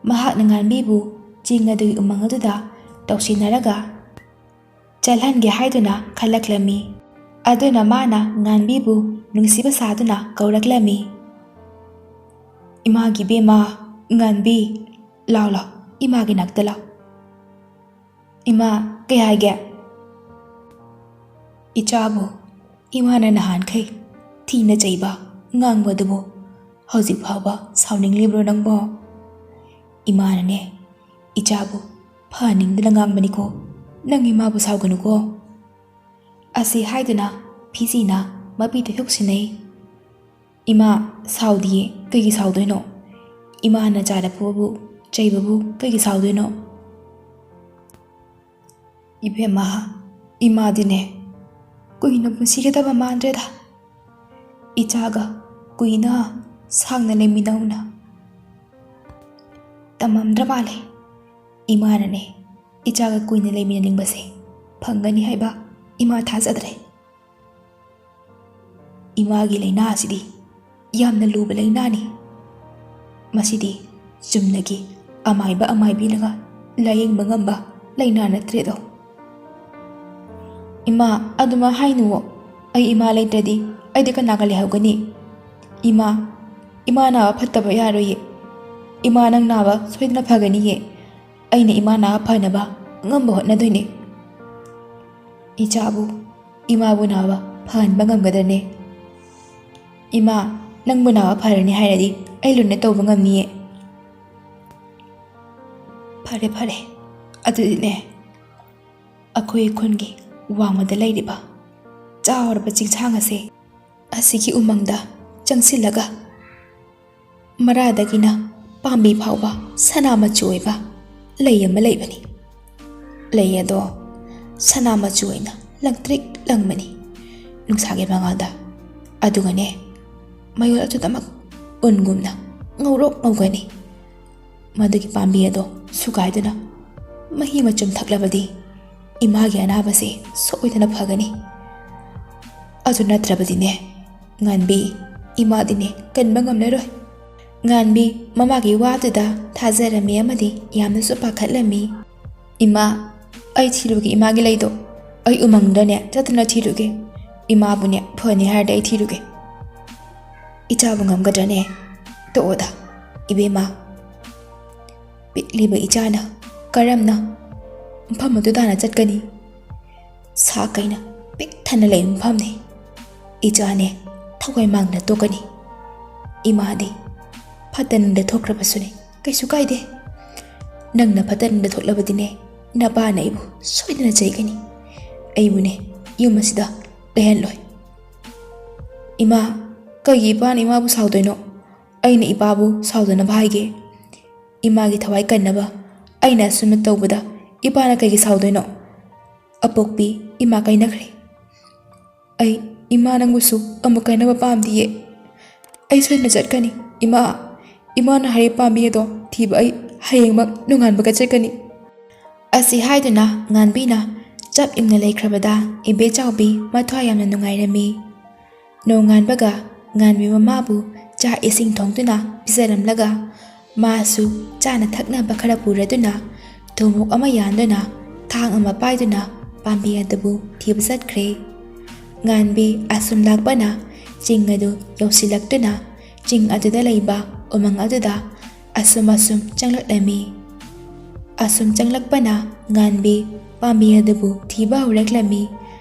ꯃꯍꯥꯛꯅ ꯉꯥꯟꯕꯤꯕꯨ ꯆꯤꯡ ꯑꯗꯨꯒꯤ ꯎꯃꯪ ꯑꯗꯨꯗ ꯇꯧꯁꯤꯟꯅꯔꯒ ꯆꯠꯍꯟꯒꯦ ꯍꯥꯏꯗꯨꯅ ꯈꯜꯂꯛꯂꯝꯃꯤ꯫ ꯑꯗꯨꯅ ꯃꯥꯅ ꯉꯥꯟꯕꯤꯕꯨ ꯅꯨꯡꯁꯤꯕ ꯁꯥꯗꯨꯅ ꯀꯧꯔꯛꯂꯝꯃꯤ, "ꯏꯃꯥꯒꯤ ꯏꯕꯦꯝꯃ, ꯉꯥꯟꯕꯤ, ꯂꯥꯎ ꯂꯥꯎ, ꯏꯃꯥꯒꯤ ꯅꯥꯛꯇ ꯂꯥꯎ꯫ ꯏꯃꯥ, ꯀꯩ ꯍꯥꯏꯒꯦ?" "ꯏꯆꯥꯕꯨ ꯏꯃꯥꯅ ꯅꯍꯥꯟꯈꯩ ꯊꯤꯅ ꯆꯩꯕ, ꯉꯥꯡꯕꯗꯨꯕꯨ ꯍꯧꯖꯤꯛ ꯐꯥꯎꯕ ꯁꯥꯎꯅꯤꯡꯂꯤꯕ꯭ꯔꯣ ꯅꯪꯕꯣ? ꯏꯃꯥꯅꯅꯦ, ꯏꯆꯥꯕꯨ ꯐꯍꯟꯅꯤꯡꯗꯨꯅ ꯉꯥꯡꯕꯅꯤꯀꯣ, ꯅꯪ ꯏꯃꯥꯕꯨ ꯁꯥꯎꯒꯅꯨꯀꯣ꯫" ꯑꯁꯤ ꯍꯥꯏꯗꯨꯅ ꯐꯤꯖꯤꯅ ꯃꯄꯤ ꯇꯩꯊꯣꯛ ꯁꯤꯟꯅꯩ꯫ "ꯏꯃꯥ, ꯁꯥꯎꯗꯤꯌꯦ, ꯀꯩꯒꯤ ꯁꯥꯎꯗꯣꯏꯅꯣ? ꯏꯃꯥꯅ ꯆꯥꯔꯛꯄꯕꯨ, ꯆꯩꯕꯕꯨ ꯀꯩꯒꯤ ꯁꯥꯎꯗꯣꯏꯅꯣ? ꯏꯕꯦꯝꯃ, ꯏꯃꯥꯗꯤꯅꯦ ꯀꯨꯏꯅ ꯄꯨꯟꯁꯤꯒꯗꯕ ꯃꯥꯟꯗ꯭ꯔꯦꯗ꯫ ꯏꯆꯥꯒ ꯀꯨꯏꯅ ꯁꯥꯡꯅ ꯂꯩꯃꯤꯟꯅꯧꯅ ꯇꯝꯃꯝꯗ꯭ꯔ ꯃꯥꯜꯂꯦ꯫ ꯏꯃꯥꯅꯅꯦ ꯏꯆꯥꯒ ꯀꯨꯏꯅ ꯂꯩꯃꯤꯟꯅꯅꯤꯡꯕꯁꯦ ꯐꯪꯒꯅꯤ ꯍꯥꯏꯕ ꯏꯃꯥ ꯊꯥꯖꯗ꯭ꯔꯦ꯫ ꯏꯃꯥꯒꯤ ꯂꯥꯏꯅꯥ ꯑꯁꯤꯗꯤ ꯌꯥꯝꯅ ꯂꯨꯕ ꯂꯥꯏꯅꯥꯅꯤ꯫ ꯃꯁꯤꯗꯤ ꯆꯨꯝꯅꯒꯤ ꯑꯃꯥꯏꯕ ꯑꯃꯥꯏꯕꯤꯅꯒ ꯂꯥꯌꯦꯡꯕ ꯉꯝꯕ ꯂꯥꯏꯅꯥ ꯅꯠꯇ꯭ꯔꯦꯗꯣ꯫ "ꯏꯃꯥ, ꯑꯗꯨꯃꯥꯏ ꯍꯥꯏꯅꯨꯋꯣ꯫ ꯑꯩ ꯏꯃꯥ ꯂꯩꯇ꯭ꯔꯗꯤ ꯑꯩꯗꯤ ꯀꯅꯥꯒ ꯂꯩꯍꯧꯒꯅꯤ? ꯏꯃꯥ, ꯏꯃꯥ ꯅꯥꯕ ꯐꯠꯇꯕ ꯌꯥꯔꯣꯏꯌꯦ꯫ ꯏꯃꯥ, ꯅꯪ ꯅꯥꯕ ꯁꯣꯏꯗꯅ ꯐꯒꯅꯤꯌꯦ꯫ ꯑꯩꯅ ꯏꯃꯥ ꯅꯥꯕ ꯐꯅꯕ ꯑꯉꯝꯕ ꯍꯣꯠꯅꯗꯣꯏꯅꯦ꯫" ꯏꯆꯥꯕꯨ ꯏꯃꯥꯕꯨ ꯅꯥꯕ ꯐꯍꯟꯕ ꯉꯝꯒꯗ꯭ꯔꯅꯦ? "ꯏꯃꯥ, ꯅꯪꯕꯨ ꯅꯥꯕ ꯐꯔꯅꯤ ꯍꯥꯏꯔꯗꯤ ꯑꯩ ꯂꯣꯏꯅ ꯇꯧꯕ ꯉꯝꯅꯤꯌꯦ꯫" "ꯐꯔꯦ, ꯐꯔꯦ꯫ ꯑꯗꯨꯗꯤꯅꯦ, ꯑꯩꯈꯣꯏ ꯈꯨꯟꯒꯤ ꯋꯥꯡꯃꯗ ꯂꯩꯔꯤꯕ ꯆꯥꯎꯔꯕ ꯆꯤꯡꯁꯥꯡ ꯑꯁꯦ, ꯑꯁꯤꯒꯤ ꯎꯃꯪꯗ ꯆꯪꯁꯤꯜꯂꯒ ꯃꯔꯥꯗꯒꯤꯅ ꯄꯥꯝꯕꯤ ꯐꯥꯎꯕ ꯁꯅꯥ ꯃꯆꯨ ꯑꯣꯏꯕ ꯂꯩ ꯑꯃ ꯂꯩꯕꯅꯤ꯫ ꯂꯩ ꯑꯗꯣ ꯁꯅꯥ ꯃꯆꯨ ꯑꯣꯏꯅ ꯂꯪꯇ꯭ꯔꯤꯛ ꯂꯪꯕꯅꯤ ꯅꯨꯡꯁꯥꯒꯤ ꯃꯉꯥꯜꯗ꯫ ꯑꯗꯨꯒꯅꯦ, ꯃꯌꯣꯜ ꯑꯗꯨꯗꯃꯛ ꯎꯟꯒꯨꯝꯅ ꯉꯧꯔꯣꯛ ꯉꯧꯒꯅꯤ꯫ ꯃꯗꯨꯒꯤ ꯄꯥꯝꯕꯤ ꯑꯗꯣ ꯁꯨꯒꯥꯏꯗꯨꯅ ꯃꯍꯤ ꯃꯆꯨꯝ ꯊꯛꯂꯕꯗꯤ ꯏꯃꯥꯒꯤ ꯑꯅꯥꯕꯁꯦ ꯁꯣꯏꯗꯅ ꯐꯒꯅꯤ꯫ ꯑꯗꯨ ꯅꯠꯇ꯭ꯔꯕꯗꯤꯅꯦ, ꯉꯥꯟꯕꯤ, ꯏꯃꯥꯗꯤꯅꯦ ꯀꯟꯕ ꯉꯝꯂꯔꯣꯏ꯫" ꯉꯥꯟꯕꯤ ꯃꯃꯥꯒꯤ ꯋꯥꯗꯨꯗ ꯊꯥꯖꯔꯝꯃꯤ ꯑꯃꯗꯤ ꯌꯥꯝꯅꯁꯨ ꯄꯥꯈꯠꯂꯝꯃꯤ꯫ "ꯏꯃꯥ, ꯑꯩ ꯊꯤꯔꯨꯒꯦ ꯏꯃꯥꯒꯤ ꯂꯩꯗꯣ꯫ ꯑꯩ ꯎꯃꯪꯗꯅꯦ ꯆꯠꯇꯨꯅ ꯊꯤꯔꯨꯒꯦ꯫ ꯏꯃꯥꯕꯨꯅꯦ ꯐꯅꯤ ꯍꯥꯏꯔꯗꯤ ꯑꯩ ꯊꯤꯔꯨꯒꯦ꯫" "ꯏꯆꯥꯕꯨ ꯉꯝꯒꯗ꯭ꯔꯅꯦ? ꯇꯣꯛꯑꯣꯗ, ꯏꯕꯦꯝꯃ꯫ ꯄꯤꯛꯂꯤꯕ ꯏꯆꯥꯅ ꯀꯔꯝꯅ ꯃꯐꯝ ꯑꯗꯨ ꯇꯥꯟꯅ ꯆꯠꯀꯅꯤ? ꯁꯥ ꯀꯩꯅ ꯄꯤꯛ ꯊꯟꯅ ꯂꯩꯕ ꯃꯐꯝꯅꯤ꯫ ꯏꯆꯥꯅꯦ ꯊꯋꯥꯏ ꯃꯥꯡꯗꯅ ꯇꯣꯛꯀꯅꯤ꯫ ꯏꯃꯥꯗꯤ ꯐꯠꯇ ꯅꯨꯡꯗ ꯊꯣꯛꯈ꯭ꯔꯕꯁꯨꯅꯦ, ꯀꯩꯁꯨ ꯀꯥꯏꯗꯦ꯫ ꯅꯪꯅ ꯐꯠꯇ ꯅꯨꯡꯗ ꯊꯣꯛꯂꯕꯗꯤꯅꯦ, ꯅꯄꯥꯅ ꯑꯩꯕꯨ ꯁꯣꯏꯗꯅ ꯆꯩꯒꯅꯤ꯫ ꯑꯩꯕꯨꯅꯦ ꯌꯨꯝ ꯑꯁꯤꯗ ꯂꯩꯍꯜꯂꯣꯏ꯫" "ꯏꯃꯥ, ꯀꯩꯒꯤ ꯏꯄꯥꯅ ꯏꯃꯥꯕꯨ ꯁꯥꯎꯗꯣꯏꯅꯣ? ꯑꯩꯅ ꯏꯄꯥꯕꯨ ꯁꯥꯎꯗꯅꯕ ꯍꯥꯏꯒꯦ꯫ ꯏꯃꯥꯒꯤ ꯊꯋꯥꯏ ꯀꯟꯅꯕ ꯑꯩꯅ ꯑꯁꯨꯝꯅ ꯇꯧꯕꯗ ꯏꯄꯥꯅ ꯀꯩꯒꯤ ꯁꯥꯎꯗꯣꯏꯅꯣ? "ꯑꯄꯣꯛꯄꯤ, ꯏꯃꯥ ꯀꯥꯏꯅꯈ꯭ꯔꯦ꯫ ꯑꯩ ꯏꯃꯥ ꯅꯪꯕꯨꯁꯨ ꯑꯃꯨꯛ ꯀꯥꯏꯅꯕ ꯄꯥꯝꯗꯤꯌꯦ꯫ ꯑꯩ ꯁꯣꯏꯗꯅ ꯆꯠꯀꯅꯤ꯫ ꯏꯃꯥ, ꯏꯃꯥꯅ ꯍꯥꯏꯔꯤꯕ ꯄꯥꯝꯕꯤ ꯑꯗꯣ ꯊꯤꯕ ꯑꯩ ꯍꯌꯦꯡꯃꯛ ꯅꯣꯡꯉꯥꯟꯕꯒ ꯆꯠꯀꯅꯤ"꯫ ꯑꯁꯤ ꯍꯥꯏꯗꯨꯅ ꯉꯥꯟꯕꯤꯅ ꯆꯞ ꯌꯨꯡꯅ ꯂꯩꯈ꯭ꯔꯕꯗ ꯏꯕꯦꯆꯥꯎꯕꯤ ꯃꯊ꯭ꯋꯥꯏ ꯌꯥꯝꯅ ꯅꯨꯡꯉꯥꯏꯔꯝꯃꯤ꯫ ꯅꯣꯡꯉꯥꯟꯕꯒ ꯉꯥꯟꯕꯤ ꯃꯃꯥꯕꯨ ꯆꯥꯛ ꯏꯁꯤꯡ ꯊꯣꯡꯗꯨꯅ ꯄꯤꯖꯔꯝꯂꯒ ꯃꯥꯁꯨ ꯆꯥꯅ ꯊꯛꯅꯕ ꯈꯔ ꯄꯨꯔꯗꯨꯅ ꯊꯨꯝꯃꯣꯛ ꯑꯃ ꯌꯥꯟꯗꯨꯅ ꯊꯥꯡ ꯑꯃ ꯄꯥꯏꯗꯨꯅ ꯄꯥꯝꯕꯤ ꯑꯗꯨꯕꯨ ꯊꯤꯕ ꯆꯠꯈ꯭ꯔꯦ꯫ ꯉꯥꯟꯕꯤ ꯑꯁꯨꯝ ꯂꯥꯛꯄꯅ ꯆꯤꯡ ꯑꯗꯨ ꯌꯧꯁꯤꯜꯂꯛꯇꯨꯅ ꯆꯤꯡ ꯑꯗꯨꯗ ꯂꯩꯕ ꯎꯃꯪ ꯑꯗꯨꯗ ꯑꯁꯨꯝ ꯑꯁꯨꯝ ꯆꯪꯂꯛꯂꯝꯃꯤ꯫ ꯑꯁꯨꯝ ꯆꯪꯂꯛꯄꯅ ꯉꯥꯟꯕꯤ ꯄꯥꯝꯕꯤ ꯑꯗꯨꯕꯨ ꯊꯤꯕ ꯍꯧꯔꯛꯂꯝꯃꯤ꯫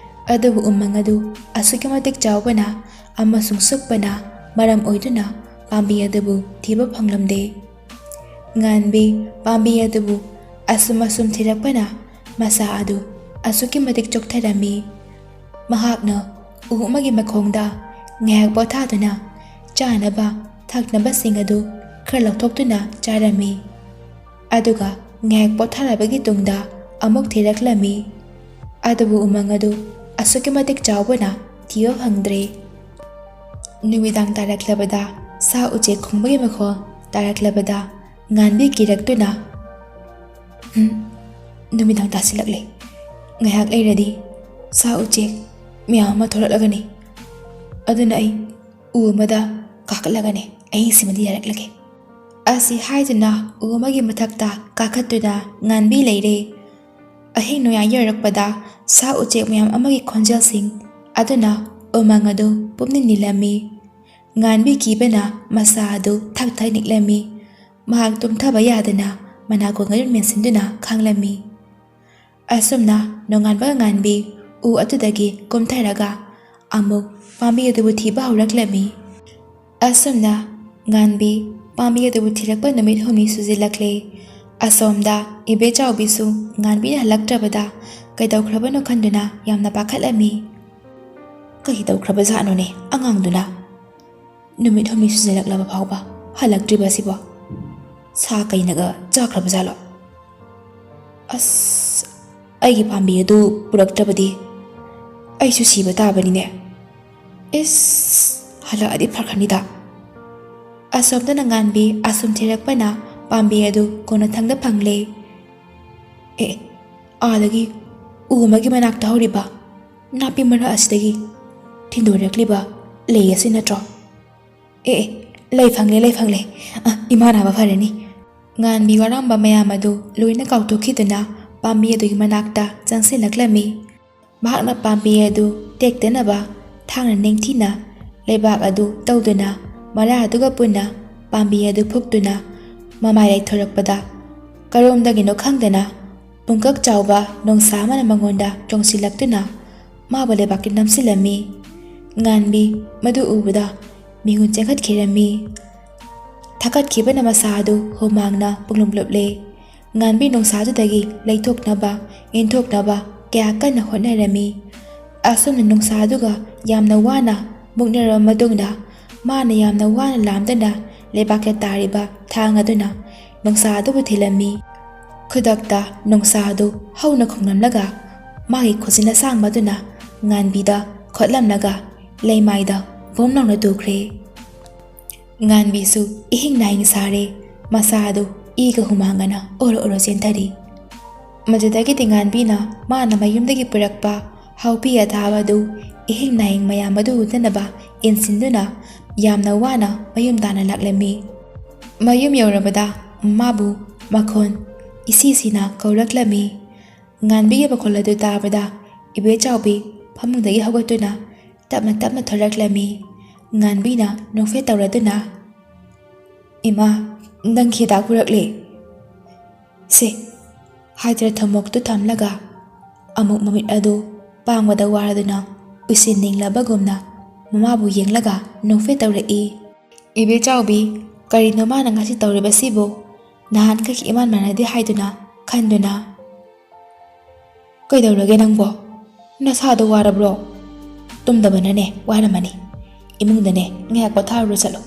ꯑꯗꯨꯕꯨ ꯎꯃꯪ ꯑꯗꯨ ꯑꯁꯨꯛꯀꯤ ꯃꯇꯤꯛ ꯆꯥꯎꯕꯅ ꯑꯃꯁꯨꯡ ꯁꯨꯛꯄꯅ ꯃꯔꯝ ꯑꯣꯏꯗꯨꯅ ꯄꯥꯝꯕꯤ ꯑꯗꯨꯕꯨ ꯊꯤꯕ ꯐꯪꯂꯝꯗꯦ꯫ ꯉꯥꯟꯕꯤ ꯄꯥꯝꯕꯤ ꯑꯗꯨꯕꯨ ꯑꯁꯨꯝ ꯑꯁꯨꯝ ꯊꯤꯔꯛꯄꯅ ꯃꯁꯥ ꯑꯗꯨ ꯑꯁꯨꯛꯀꯤ ꯃꯇꯤꯛ ꯆꯣꯛꯊꯔꯝꯃꯤ꯫ ꯃꯍꯥꯛꯅ ꯎ ꯑꯃꯒꯤ ꯃꯈꯣꯡꯗ ꯉꯥꯏꯍꯥꯛ ꯄꯣꯊꯥꯗꯨꯅ ꯆꯥꯅꯕ ꯊꯛꯅꯕꯁꯤꯡ ꯑꯗꯨ ꯈꯔ ꯂꯧꯊꯣꯛꯇꯨꯅ ꯆꯥꯔꯝꯃꯤ꯫ ꯑꯗꯨꯒ ꯉꯥꯏꯍꯥꯛ ꯄꯣꯊꯥꯔꯕꯒꯤ ꯇꯨꯡꯗ ꯑꯃꯨꯛ ꯊꯤꯔꯛꯂꯝꯃꯤ꯫ ꯑꯗꯨꯕꯨ ꯎꯃꯪ ꯑꯗꯨ ꯑꯁꯨꯛꯀꯤ ꯃꯇꯤꯛ ꯆꯥꯎꯕꯅ ꯊꯤꯕ ꯐꯪꯗ꯭ꯔꯦ꯫ ꯅꯨꯃꯤꯗꯥꯡ ꯇꯥꯔꯛꯂꯕꯗ ꯁꯥ ꯎꯆꯦꯛ ꯈꯣꯡꯕꯒꯤ ꯃꯈꯣꯜ ꯇꯥꯔꯛꯂꯕꯗ ꯉꯥꯟꯕꯤ ꯀꯤꯔꯛꯇꯨꯅ, "ꯍꯝ, ꯅꯨꯃꯤꯗꯥꯡ ꯇꯥꯁꯤꯜꯂꯛꯂꯦ꯫ ꯉꯥꯏꯍꯥꯛ ꯂꯩꯔꯗꯤ ꯁꯥ ꯎꯆꯦꯛ ꯃꯌꯥꯝ ꯑꯃ ꯊꯣꯛꯂꯛꯂꯒꯅꯤ꯫ ꯑꯗꯨꯅ ꯑꯩ ꯎ ꯑꯃꯗ ꯀꯥꯈꯠꯂꯒꯅꯦ ꯑꯍꯤꯡꯁꯤꯃꯗꯤ ꯌꯥꯔꯛꯂꯒꯦ"꯫ ꯑꯁꯤ ꯍꯥꯏꯗꯨꯅ ꯎ ꯑꯃꯒꯤ ꯃꯊꯛꯇ ꯀꯥꯈꯠꯇꯨꯅ ꯉꯥꯟꯕꯤ ꯂꯩꯔꯦ꯫ ꯑꯍꯤꯡ ꯅꯣꯡꯌꯥꯏ ꯌꯧꯔꯛꯄꯗ ꯁꯥ ꯎꯆꯦꯛ ꯃꯌꯥꯝ ꯑꯃꯒꯤ ꯈꯣꯟꯖꯦꯜꯁꯤꯡ ꯑꯗꯨꯅ ꯎꯃꯪ ꯑꯗꯨ ꯄꯨꯝꯅꯤꯡ ꯅꯤꯜꯂꯝꯃꯤ꯫ ꯉꯥꯟꯕꯤ ꯀꯤꯕꯅ ꯃꯁꯥ ꯑꯗꯨ ꯊꯛ ꯊꯛ ꯅꯤꯛꯂꯝꯃꯤ꯫ ꯃꯍꯥꯛ ꯇꯨꯝꯊꯕ ꯌꯥꯗꯅ ꯃꯅꯥꯀꯣꯡ ꯑꯗꯨ ꯃꯦꯟꯁꯤꯟꯗꯨꯅ ꯈꯥꯡꯂꯝꯃꯤ꯫ ꯑꯁꯨꯝꯅ ꯅꯣꯡꯉꯥꯟꯕꯒ ꯉꯥꯟꯕꯤ ꯎ ꯑꯗꯨꯗꯒꯤ ꯀꯨꯝꯊꯔꯒ ꯑꯃꯨꯛ ꯄꯥꯝꯕꯤ ꯑꯗꯨꯕꯨ ꯊꯤꯕ ꯍꯧꯔꯛꯂꯝꯃꯤ꯫ ꯑꯁꯨꯝꯅ ꯉꯥꯟꯕꯤ ꯄꯥꯝꯕꯤ ꯑꯗꯨꯕꯨ ꯊꯤꯔꯛꯄ ꯅꯨꯃꯤꯠ ꯍꯨꯝꯅꯤ ꯁꯨꯖꯤꯜꯂꯛꯂꯦ꯫ ꯑꯁꯣꯝꯗ ꯏꯕꯦꯆꯥꯎꯕꯤꯁꯨ ꯉꯥꯟꯕꯤꯅ ꯍꯜꯂꯛꯇ꯭ꯔꯕꯗ ꯀꯩꯗꯧꯈ꯭ꯔꯕꯅꯣ ꯈꯟꯗꯨꯅ ꯌꯥꯝꯅ ꯄꯥꯈꯠꯂꯝꯃꯤ꯫ "ꯀꯩ ꯇꯧꯈ꯭ꯔꯕꯖꯥꯠꯅꯣꯅꯦ ꯑꯉꯥꯡꯗꯨꯅ? ꯅꯨꯃꯤꯠ ꯍꯨꯝꯅꯤ ꯁꯨꯖꯤꯜꯂꯛꯂꯕ ꯐꯥꯎꯕ ꯍꯜꯂꯛꯇ꯭ꯔꯤꯕ ꯑꯁꯤꯕꯣ? ꯁꯥ ꯀꯩꯅꯒ ꯆꯥꯈ꯭ꯔꯕꯖꯥꯠꯂꯣ? ꯑꯁ, ꯑꯩꯒꯤ ꯄꯥꯝꯕꯤ ꯑꯗꯨ ꯄꯨꯔꯛꯇ꯭ꯔꯕꯗꯤ ꯑꯩꯁꯨ ꯁꯤꯕ ꯇꯥꯕꯅꯤꯅꯦ꯫ ꯏꯁ, ꯍꯜꯂꯛꯑꯗꯤ ꯐꯈ꯭ꯔꯅꯤꯗ꯫ ꯑꯁꯣꯝꯗꯅ ꯉꯥꯟꯕꯤ ꯑꯁꯨꯝ ꯊꯤꯔꯛꯄꯅ ꯄꯥꯝꯕꯤ ꯑꯗꯨ ꯀꯣꯟꯅꯊꯪꯗ ꯐꯪꯂꯦ꯫ ꯑꯦ, ꯑꯥꯗꯒꯤ ꯎ ꯑꯃꯒꯤ ꯃꯅꯥꯛꯇ ꯍꯧꯔꯤꯕ ꯅꯥꯄꯤ ꯃꯔꯛ ꯑꯁꯤꯗꯒꯤ ꯊꯤꯟꯗꯣꯔꯛꯂꯤꯕ ꯂꯩ ꯑꯁꯤ ꯅꯠꯇ꯭ꯔꯣ? ꯑꯦ, ꯑꯦ, ꯂꯩ ꯐꯪꯂꯦ, ꯂꯩ ꯐꯪꯂꯦ꯫ ꯑ, ꯏꯃꯥ ꯅꯥꯕ ꯐꯔꯅꯤ꯫ ꯉꯥꯟꯕꯤ ꯋꯥꯔꯝꯕ ꯃꯌꯥꯝ ꯑꯗꯨ ꯂꯣꯏꯅ ꯀꯥꯎꯊꯣꯛꯈꯤꯗꯨꯅ ꯄꯥꯝꯕꯤ ꯑꯗꯨꯒꯤ ꯃꯅꯥꯛꯇ ꯆꯪꯁꯤꯜꯂꯛꯂꯝꯃꯤ꯫ ꯃꯍꯥꯛꯅ ꯄꯥꯝꯕꯤ ꯑꯗꯨ ꯇꯦꯛꯇꯅꯕ ꯊꯥꯡꯅ ꯅꯤꯡꯊꯤꯅ ꯂꯩꯕꯥꯛ ꯑꯗꯨ ꯇꯧꯗꯨꯅ ꯃꯔꯥ ꯑꯗꯨꯒ ꯄꯨꯟꯅ ꯄꯥꯝꯕꯤ ꯑꯗꯨ ꯐꯨꯛꯇꯨꯅ ꯃꯃꯥꯏ ꯂꯩꯊꯣꯔꯛꯄꯗ ꯀꯔꯣꯝꯗꯒꯤꯅꯣ ꯈꯪꯗꯅ ꯄꯨꯡꯀꯛ ꯆꯥꯎꯕ ꯅꯣꯡꯁꯥ ꯑꯃꯅ ꯃꯉꯣꯟꯗ ꯆꯣꯡꯁꯤꯜꯂꯛꯇꯨꯅ ꯃꯥꯕꯨ ꯂꯩꯕꯥꯛꯇ ꯅꯝꯁꯤꯜꯂꯝꯃꯤ꯫ ꯉꯥꯟꯕꯤ ꯃꯗꯨ ꯎꯕꯗ ꯃꯤꯍꯨꯟ ꯆꯦꯟꯈꯠꯈꯤꯔꯝꯃꯤ꯫ ꯊꯛꯀꯠꯈꯤꯕꯅ ꯃꯁꯥ ꯑꯗꯨ ꯍꯨꯃꯥꯡꯅ ꯄꯨꯡꯂꯨꯞ ꯂꯨꯞꯂꯦ꯫ ꯉꯥꯟꯕꯤ ꯅꯣꯡꯁꯥꯗꯨꯗꯒꯤ ꯂꯩꯊꯣꯛꯅꯕ, ꯏꯟꯊꯣꯛꯅꯕ ꯀꯌꯥ ꯀꯟꯅ ꯍꯣꯠꯅꯔꯝꯃꯤ꯫ ꯑꯁꯨꯝꯅ ꯅꯣꯡꯁꯥꯗꯨꯒ ꯌꯥꯝꯅ ꯋꯥꯅ ꯃꯨꯛꯅꯔꯕ ꯃꯇꯨꯡꯗ, ꯃꯥꯅ ꯌꯥꯝꯅ ꯋꯥꯅ ꯂꯥꯝꯗꯅ ꯂꯩꯕꯥꯛꯇ ꯇꯥꯔꯤꯕ ꯊꯥꯡ ꯑꯗꯨꯅ ꯅꯣꯡꯁꯥ ꯑꯗꯨꯕꯨ ꯊꯤꯜꯂꯝꯃꯤ꯫ ꯈꯨꯗꯛꯇ ꯅꯣꯡꯁꯥ ꯑꯗꯨ ꯍꯧꯅ ꯈꯣꯡꯂꯝꯂꯒ, ꯃꯥꯒꯤ ꯈꯨꯖꯤꯟ ꯑꯁꯥꯡꯕ ꯑꯗꯨꯅ ꯉꯥꯟꯕꯤꯗ ꯈꯣꯠꯂꯝꯂꯒ, ꯂꯩꯃꯥꯏꯗ ꯕꯣꯝ ꯂꯥꯎꯅ ꯇꯨꯈ꯭ꯔꯦ꯫ ꯉꯥꯟꯕꯤꯁꯨ ꯏꯍꯤꯡ ꯅꯥꯍꯤꯡ ꯁꯥꯔꯦ꯫ ꯃꯁꯥ ꯑꯗꯨ ꯏꯒ ꯍꯨꯃꯥꯡꯒꯅ ꯑꯣꯔꯣ ꯑꯣꯔꯣ ꯆꯦꯟꯊꯔꯤ꯫ ꯃꯗꯨꯗꯒꯤꯗꯤ ꯉꯥꯟꯕꯤꯅ ꯃꯥꯅ ꯃꯌꯨꯝꯗꯒꯤ ꯄꯨꯔꯛꯄ ꯍꯥꯎꯄꯤ ꯑꯊꯥꯕ ꯑꯗꯨ ꯏꯍꯤꯡ ꯅꯥꯍꯤꯡ ꯃꯌꯥꯝ ꯑꯗꯨ ꯎꯗꯅꯕ ꯏꯟꯁꯤꯟꯗꯨꯅ ꯌꯥꯝꯅ ꯋꯥꯅ ꯃꯌꯨꯝ ꯇꯥꯟꯅ ꯂꯥꯛꯂꯝꯃꯤ꯫ ꯃꯌꯨꯝ ꯌꯧꯔꯕꯗ ꯃꯃꯥꯕꯨ ꯃꯈꯣꯟ ꯏꯁꯤ ꯁꯤꯅ ꯀꯧꯔꯛꯂꯝꯃꯤ꯫ ꯉꯥꯟꯕꯤꯒꯤ ꯃꯈꯣꯜ ꯑꯗꯨ ꯇꯥꯕꯗ ꯏꯕꯦꯆꯥꯎꯕꯤ ꯐꯃꯨꯡꯗꯒꯤ ꯍꯧꯒꯠꯇꯨꯅ ꯇꯞꯅ ꯇꯞꯅ ꯊꯣꯔꯛꯂꯝꯃꯤ꯫ ꯉꯥꯟꯕꯤꯅ ꯅꯣꯛꯐꯦꯠ ꯇꯧꯔꯗꯨꯅ, "ꯏꯃꯥ, ꯅꯪ ꯍꯤꯗꯥꯛ ꯄꯨꯔꯛꯂꯦ꯫ ꯁꯦ," ꯍꯥꯏꯗꯨꯅ ꯊꯨꯝꯃꯣꯛꯇꯨ ꯊꯝꯂꯒ ꯑꯃꯨꯛ ꯃꯃꯤꯠ ꯑꯗꯨ ꯄꯥꯡꯕꯗ ꯋꯥꯔꯗꯨꯅ ꯎꯏꯁꯤꯟ ꯅꯤꯡꯂꯕꯒꯨꯝꯅ ꯃꯃꯥꯕꯨ ꯌꯦꯡꯂꯒ ꯅꯣꯛꯐꯦꯠ ꯇꯧꯔꯛꯏ꯫ "ꯏꯕꯦꯆꯥꯎꯕꯤ, ꯀꯔꯤꯅꯣ ꯃꯥꯅ ꯉꯁꯤ ꯇꯧꯔꯤꯕꯁꯤꯕꯨ? ꯅꯍꯥꯟꯈꯩꯒ ꯏꯃꯥꯟ ꯃꯥꯟꯅꯗꯦ" ꯍꯥꯏꯗꯨꯅ ꯈꯟꯗꯨꯅ, "ꯀꯩꯗꯧꯔꯒꯦ ꯅꯪꯕꯣ? ꯅꯁꯥꯗꯣ ꯋꯥꯔꯕ꯭ꯔꯣ? ꯇꯨꯝꯗꯕꯅꯅꯦ ꯋꯥꯔꯝꯃꯅꯤ꯫ ꯏꯃꯨꯡꯗꯅꯦ ꯉꯥꯏꯍꯥꯛ ꯄꯣꯊꯥꯔꯨꯔꯣ ꯆꯠꯂꯣ꯫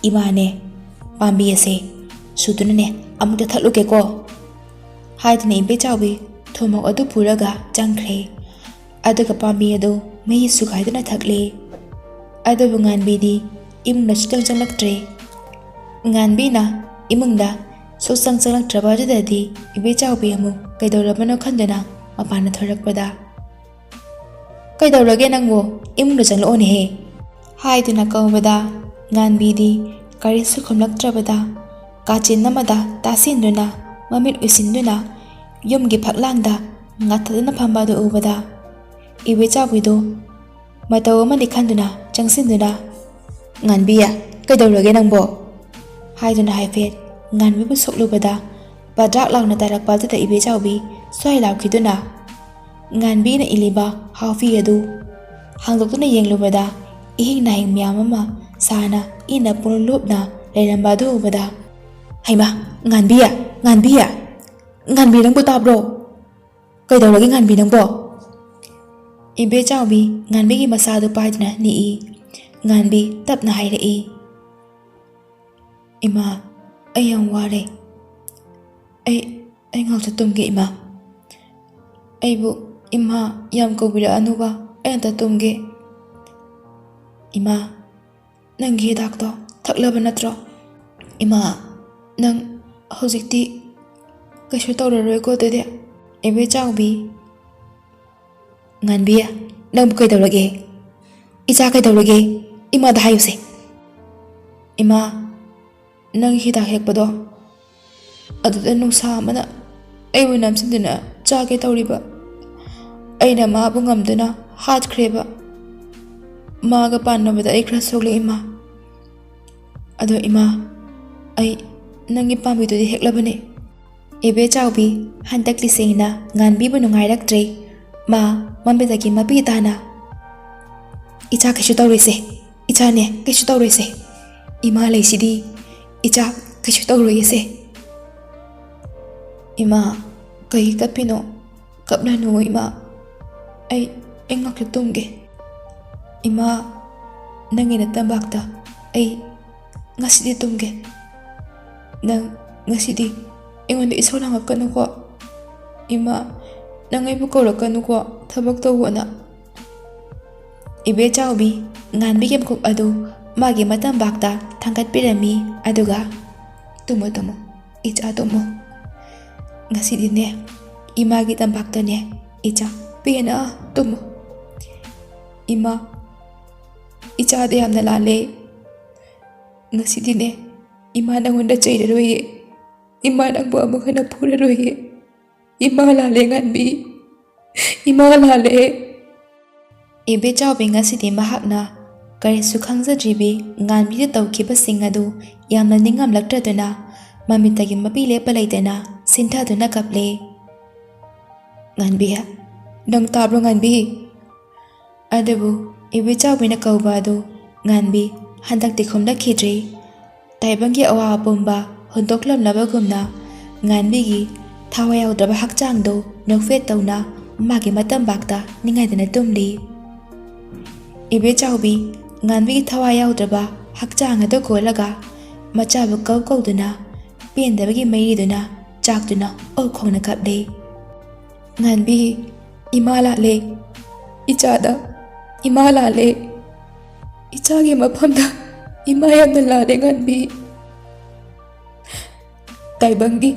ꯏꯃꯥꯅꯦ ꯄꯥꯝꯕꯤ ꯑꯁꯦ ꯁꯨꯗꯨꯅꯅꯦ ꯑꯃꯨꯛꯇ ꯊꯛꯂꯨꯒꯦꯀꯣ" ꯍꯥꯏꯗꯨꯅ ꯏꯕꯦꯆꯥꯎꯕꯤ ꯊꯨꯝꯃꯣꯛ ꯑꯗꯨ ꯄꯨꯔꯒ ꯆꯪꯈ꯭ꯔꯦ꯫ ꯑꯗꯨꯒ ꯄꯥꯝꯕꯤ ꯑꯗꯨ ꯃꯍꯤ ꯁꯨꯒꯥꯏꯗꯨꯅ ꯊꯛꯂꯦ꯫ ꯑꯗꯨꯕꯨ ꯉꯥꯟꯕꯤꯗꯤ ꯏꯃꯨꯡꯗ ꯁꯨꯛꯆꯪ ꯆꯪꯂꯛꯇ꯭ꯔꯦ꯫ ꯉꯥꯟꯕꯤꯅ ꯏꯃꯨꯡꯗ ꯁꯨꯛꯆꯪ ꯆꯪꯂꯛꯇ꯭ꯔꯕ ꯑꯗꯨꯗꯗꯤ ꯏꯕꯦꯆꯥꯎꯕꯤ ꯑꯃꯨꯛ ꯀꯩꯗꯧꯔꯕꯅꯣ ꯈꯟꯗꯨꯅ ꯃꯄꯥꯟꯗ ꯊꯣꯔꯛꯄꯗ, "ꯀꯩꯗꯧꯔꯒꯦ ꯅꯪꯕꯨ? ꯏꯃꯨꯡꯗ ꯆꯪꯂꯛꯑꯣꯅꯦꯍꯦ" ꯍꯥꯏꯗꯨꯅ ꯀꯧꯕꯗ, ꯉꯥꯟꯕꯤꯗꯤ ꯀꯔꯤꯁꯨ ꯈꯨꯝꯂꯛꯇ꯭ꯔꯕꯗ, ꯀꯥꯆꯤꯟ ꯑꯃꯗ ꯇꯥꯁꯤꯟꯗꯨꯅ, ꯃꯃꯤꯠ ꯎꯏꯁꯤꯟꯗꯨꯅ, ꯌꯨꯝꯒꯤ ꯐꯛꯂꯥꯡꯗ ꯉꯥꯊꯗꯨꯅ ꯐꯝꯕ ꯑꯗꯨ ꯎꯕꯗ, ꯏꯕꯦꯆꯥꯎꯕꯤꯗꯨ ꯃꯇꯧ ꯑꯃꯅꯤ ꯈꯟꯗꯨꯅ ꯆꯪꯁꯤꯟꯗꯨꯅ, "ꯉꯥꯟꯕꯤ, ꯀꯩꯗꯧꯔꯒꯦ ꯅꯪꯕꯣ?" ꯍꯥꯏꯗꯨꯅ ꯍꯥꯏꯐꯦꯠ ꯉꯥꯟꯕꯤꯕꯨ ꯁꯣꯛꯂꯨꯕꯗ, ꯄꯗ꯭ꯔꯥꯛ ꯂꯥꯎꯅ ꯇꯥꯔꯛꯄ ꯑꯗꯨꯗ ꯏꯕꯦꯆꯥꯎꯕꯤ ꯁ꯭ꯋꯥꯏ ꯂꯥꯎꯈꯤꯗꯨꯅ, ꯉꯥꯟꯕꯤꯅ ꯏꯜꯂꯤꯕ ꯍꯥꯎꯐꯤ ꯑꯗꯨ ꯍꯥꯡꯗꯣꯛꯇꯨꯅ ꯌꯦꯡꯂꯨꯕꯗ, ꯏꯍꯤꯡ ꯅꯥꯍꯤꯡ ꯃꯌꯥꯝ ꯑꯃ ꯁꯥꯅ ꯏꯅ ꯄꯨꯡꯂꯨꯞ ꯂꯨꯞꯅ ꯂꯩꯔꯝꯕ ꯑꯗꯨ ꯎꯕꯗ, "ꯍꯩꯃꯥ, ꯉꯥꯟꯕꯤ, ꯉꯥꯟꯕꯤ, ꯉꯥꯟꯕꯤ, ꯅꯪꯕꯨ ꯇꯥꯕ꯭ꯔꯣ? ꯀꯩꯗꯧꯔꯒꯦ ꯉꯥꯟꯕꯤ ꯅꯪꯕꯣ?" ꯏꯕꯦꯆꯥꯎꯕꯤ ꯉꯥꯟꯕꯤꯒꯤ ꯃꯁꯥꯗꯨ ꯄꯥꯏꯗꯨꯅ ꯅꯤꯛꯏ꯫ ꯉꯥꯟꯕꯤ ꯇꯞꯅ ꯍꯥꯏꯔꯛꯏ, "ꯏꯃꯥ, ꯑꯩ ꯌꯥꯝ ꯋꯥꯔꯦ꯫ ꯑꯩ, ꯑꯩ ꯉꯥꯛꯇ ꯇꯨꯝꯒꯦ, ꯏꯃꯥ꯫ ꯑꯩꯕꯨ ꯏꯃꯥ ꯌꯥꯝ ꯀꯧꯕꯤꯔꯛꯑꯅꯨꯕ, ꯑꯩ ꯑꯝꯇ ꯇꯨꯝꯒꯦ꯫ ꯏꯃꯥ, ꯅꯪꯒꯤ ꯍꯤꯗꯥꯛꯇꯣ ꯊꯛꯂꯕ ꯅꯠꯇ꯭ꯔꯣ? ꯏꯃꯥ, ꯅꯪ ꯍꯧꯖꯤꯛꯇꯤ ꯀꯩꯁꯨ ꯇꯧꯔꯔꯣꯏꯀꯣ ꯑꯗꯨꯗꯤ?" ꯏꯕꯦꯆꯥꯎꯕꯤ, "ꯉꯥꯟꯕꯤ, ꯅꯪꯕꯨ ꯀꯩꯗꯧꯔꯒꯦ? ꯏꯆꯥ ꯀꯩꯗꯧꯔꯒꯦ? ꯏꯃꯥꯗ ꯍꯥꯏꯌꯨꯁꯦ꯫" "ꯏꯃꯥ, ꯅꯪ ꯍꯤꯗꯥꯛ ꯍꯦꯛꯄꯗꯣ, ꯑꯗꯨꯗ ꯅꯨꯡꯁꯥ ꯑꯃꯅ ꯑꯩꯕꯨ ꯅꯝꯁꯤꯟꯗꯨꯅ ꯆꯥꯒꯦ ꯇꯧꯔꯤꯕ꯫ ꯑꯩꯅ ꯃꯥꯕꯨ ꯉꯝꯗꯨꯅ ꯍꯥꯠꯈ꯭ꯔꯦꯕ꯫ ꯃꯥꯒ ꯄꯥꯟꯅꯕꯗ ꯑꯩ ꯈꯔ ꯁꯣꯛꯂꯦ, ꯏꯃꯥ꯫ ꯑꯗꯣ ꯏꯃꯥ, ꯑꯩ ꯅꯪꯒꯤ ꯄꯥꯝꯕꯤꯗꯨꯗꯤ ꯍꯦꯛꯂꯕꯅꯦ꯫" ꯏꯕꯦꯆꯥꯎꯕꯤ ꯍꯟꯗꯛ ꯂꯤꯁꯦꯡꯅ ꯉꯥꯟꯕꯤꯕꯨ ꯅꯨꯡꯉꯥꯏꯔꯛꯇ꯭ꯔꯦ꯫ ꯃꯥ ꯃꯃꯤꯠꯇꯒꯤ ꯃꯄꯤ ꯇꯥꯅ, "ꯏꯆꯥ ꯀꯩꯁꯨ ꯇꯧꯔꯣꯏꯁꯦ, ꯏꯆꯥꯅꯦ, ꯀꯩꯁꯨ ꯇꯧꯔꯣꯏꯁꯦ꯫ ꯏꯃꯥ ꯂꯩꯁꯤꯗꯤ, ꯏꯆꯥ ꯀꯩꯁꯨ ꯇꯧꯔꯣꯏꯌꯦꯁꯦ꯫" "ꯏꯃꯥ, ꯀꯩ ꯀꯞꯄꯤꯅꯣ? ꯀꯞꯂꯅꯨ ꯏꯃꯥ꯫ ꯑꯩ, ꯑꯩ ꯉꯥꯛꯇ ꯇꯨꯝꯒꯦ꯫ ꯏꯃꯥ, ꯅꯪꯒꯤ ꯅꯇꯝꯄꯥꯛꯇ ꯑꯩ ꯉꯁꯤꯗꯤ ꯇꯨꯝꯒꯦ꯫ ꯅꯪ ꯉꯁꯤꯗꯤ ꯑꯩꯉꯣꯟꯗ ꯏꯁꯧ ꯂꯥꯡꯉꯛꯀꯅꯨꯀꯣ꯫ ꯏꯃꯥ, "ꯅꯪ ꯑꯩꯕꯨ ꯀꯧꯔꯛꯀꯅꯨꯀꯣ, ꯊꯕꯛ ꯇꯧꯑꯣꯅ꯫" ꯏꯕꯦꯆꯥꯎꯕꯤ ꯉꯥꯟꯕꯤꯒꯤ ꯃꯈꯨꯞ ꯑꯗꯨ ꯃꯥꯒꯤ ꯃꯇꯝꯕꯥꯛꯇ ꯊꯥꯡꯒꯠꯄꯤꯔꯝꯃꯤ, ꯑꯗꯨꯒ, "ꯇꯨꯝꯃꯣ, ꯇꯨꯝꯃꯣ, ꯏꯆꯥ, ꯇꯨꯝꯃꯣ꯫ ꯉꯁꯤꯗꯤꯅꯦ, ꯏꯃꯥꯒꯤ ꯇꯝꯄꯥꯛꯇꯅꯦ, ꯏꯆꯥ, ꯄꯦꯟꯅ ꯇꯨꯝꯃꯣ꯫ ꯏꯃꯥ, ꯏꯆꯥꯗ ꯌꯥꯝꯅ ꯂꯥꯜꯂꯦ꯫ ꯉꯁꯤꯗꯤꯅꯦ, ꯏꯃꯥ ꯅꯪꯉꯣꯟꯗ ꯆꯩꯔꯔꯣꯏꯌꯦ꯫ ꯏꯃꯥ ꯅꯪꯕꯨ ꯑꯃꯨꯛ ꯍꯟꯅ ꯐꯨꯔꯔꯣꯏꯌꯦ꯫ ꯏꯃꯥ ꯂꯥꯜꯂꯦ, ꯉꯥꯟꯕꯤ꯫ ꯏꯃꯥ ꯂꯥꯜꯂꯦ꯫" ꯏꯕꯦꯆꯥꯎꯕꯤ ꯉꯁꯤꯗꯤ ꯃꯍꯥꯛꯅ ꯀꯔꯤꯁꯨ ꯈꯪꯖꯗ꯭ꯔꯤꯕꯤ ꯉꯥꯟꯕꯤꯗ ꯇꯧꯈꯤꯕꯁꯤꯡ ꯑꯗꯨ ꯌꯥꯝꯅ ꯅꯤꯡꯉꯝꯂꯛꯇ꯭ꯔꯗꯨꯅ, ꯃꯃꯤꯠꯇꯒꯤ ꯃꯄꯤ ꯂꯦꯞꯄ ꯂꯩꯇꯅ ꯁꯤꯟꯊꯗꯨꯅ ꯀꯞꯂꯦ꯫ "ꯉꯥꯟꯕꯤ, ꯅꯪ ꯇꯥꯕ꯭ꯔꯣ, ꯉꯥꯟꯕꯤ?" ꯑꯗꯨꯕꯨ ꯏꯕꯦꯆꯥꯎꯕꯤꯅ ꯀꯧꯕ ꯑꯗꯨ ꯉꯥꯟꯕꯤ ꯍꯟꯗꯛꯇꯤ ꯈꯨꯝꯂꯛꯈꯤꯗ꯭ꯔꯦ꯫ ꯇꯥꯏꯕꯪꯒꯤ ꯑꯋꯥꯕ ꯄꯨꯝꯕ ꯍꯨꯟꯗꯣꯛꯂꯝꯂꯕꯒꯨꯝꯅ, ꯉꯥꯟꯕꯤꯒꯤ ꯊꯋꯥꯏ ꯌꯥꯎꯗ꯭ꯔꯕ ꯍꯛꯆꯥꯡꯗꯨ ꯅꯣꯛꯐꯦꯠ ꯇꯧꯅ ꯃꯥꯒꯤ ꯃꯇꯝꯕꯥꯛꯇ ꯅꯤꯡꯉꯥꯏꯗꯅ ꯇꯨꯝꯂꯤ꯫ ꯏꯕꯦꯆꯥꯎꯕꯤ ꯉꯥꯟꯕꯤꯒꯤ ꯊꯋꯥꯏ ꯌꯥꯎꯗ꯭ꯔꯕ ꯍꯛꯆꯥꯡ ꯑꯗꯨ ꯀꯣꯜꯂꯒ, ꯃꯆꯥꯕꯨ ꯀꯧ ꯀꯧꯗꯨꯅ, ꯄꯦꯟꯗꯕꯒꯤ ꯃꯩꯔꯤꯗꯨꯅ ꯆꯥꯛꯇꯨꯅ ꯑꯣꯛ ꯈꯣꯡꯅ ꯀꯞꯂꯦ꯫ "ꯉꯥꯟꯕꯤ, ꯏꯃꯥ ꯂꯥꯜꯂꯦ꯫ ꯏꯆꯥꯗ ꯏꯃꯥ ꯂꯥꯜꯂꯦ꯫ ꯏꯆꯥꯒꯤ ꯃꯐꯝꯗ ꯏꯃꯥ ꯌꯥꯝꯅ ꯂꯥꯜꯂꯦ, ꯉꯥꯟꯕꯤ꯫ ꯇꯥꯏꯕꯪꯒꯤ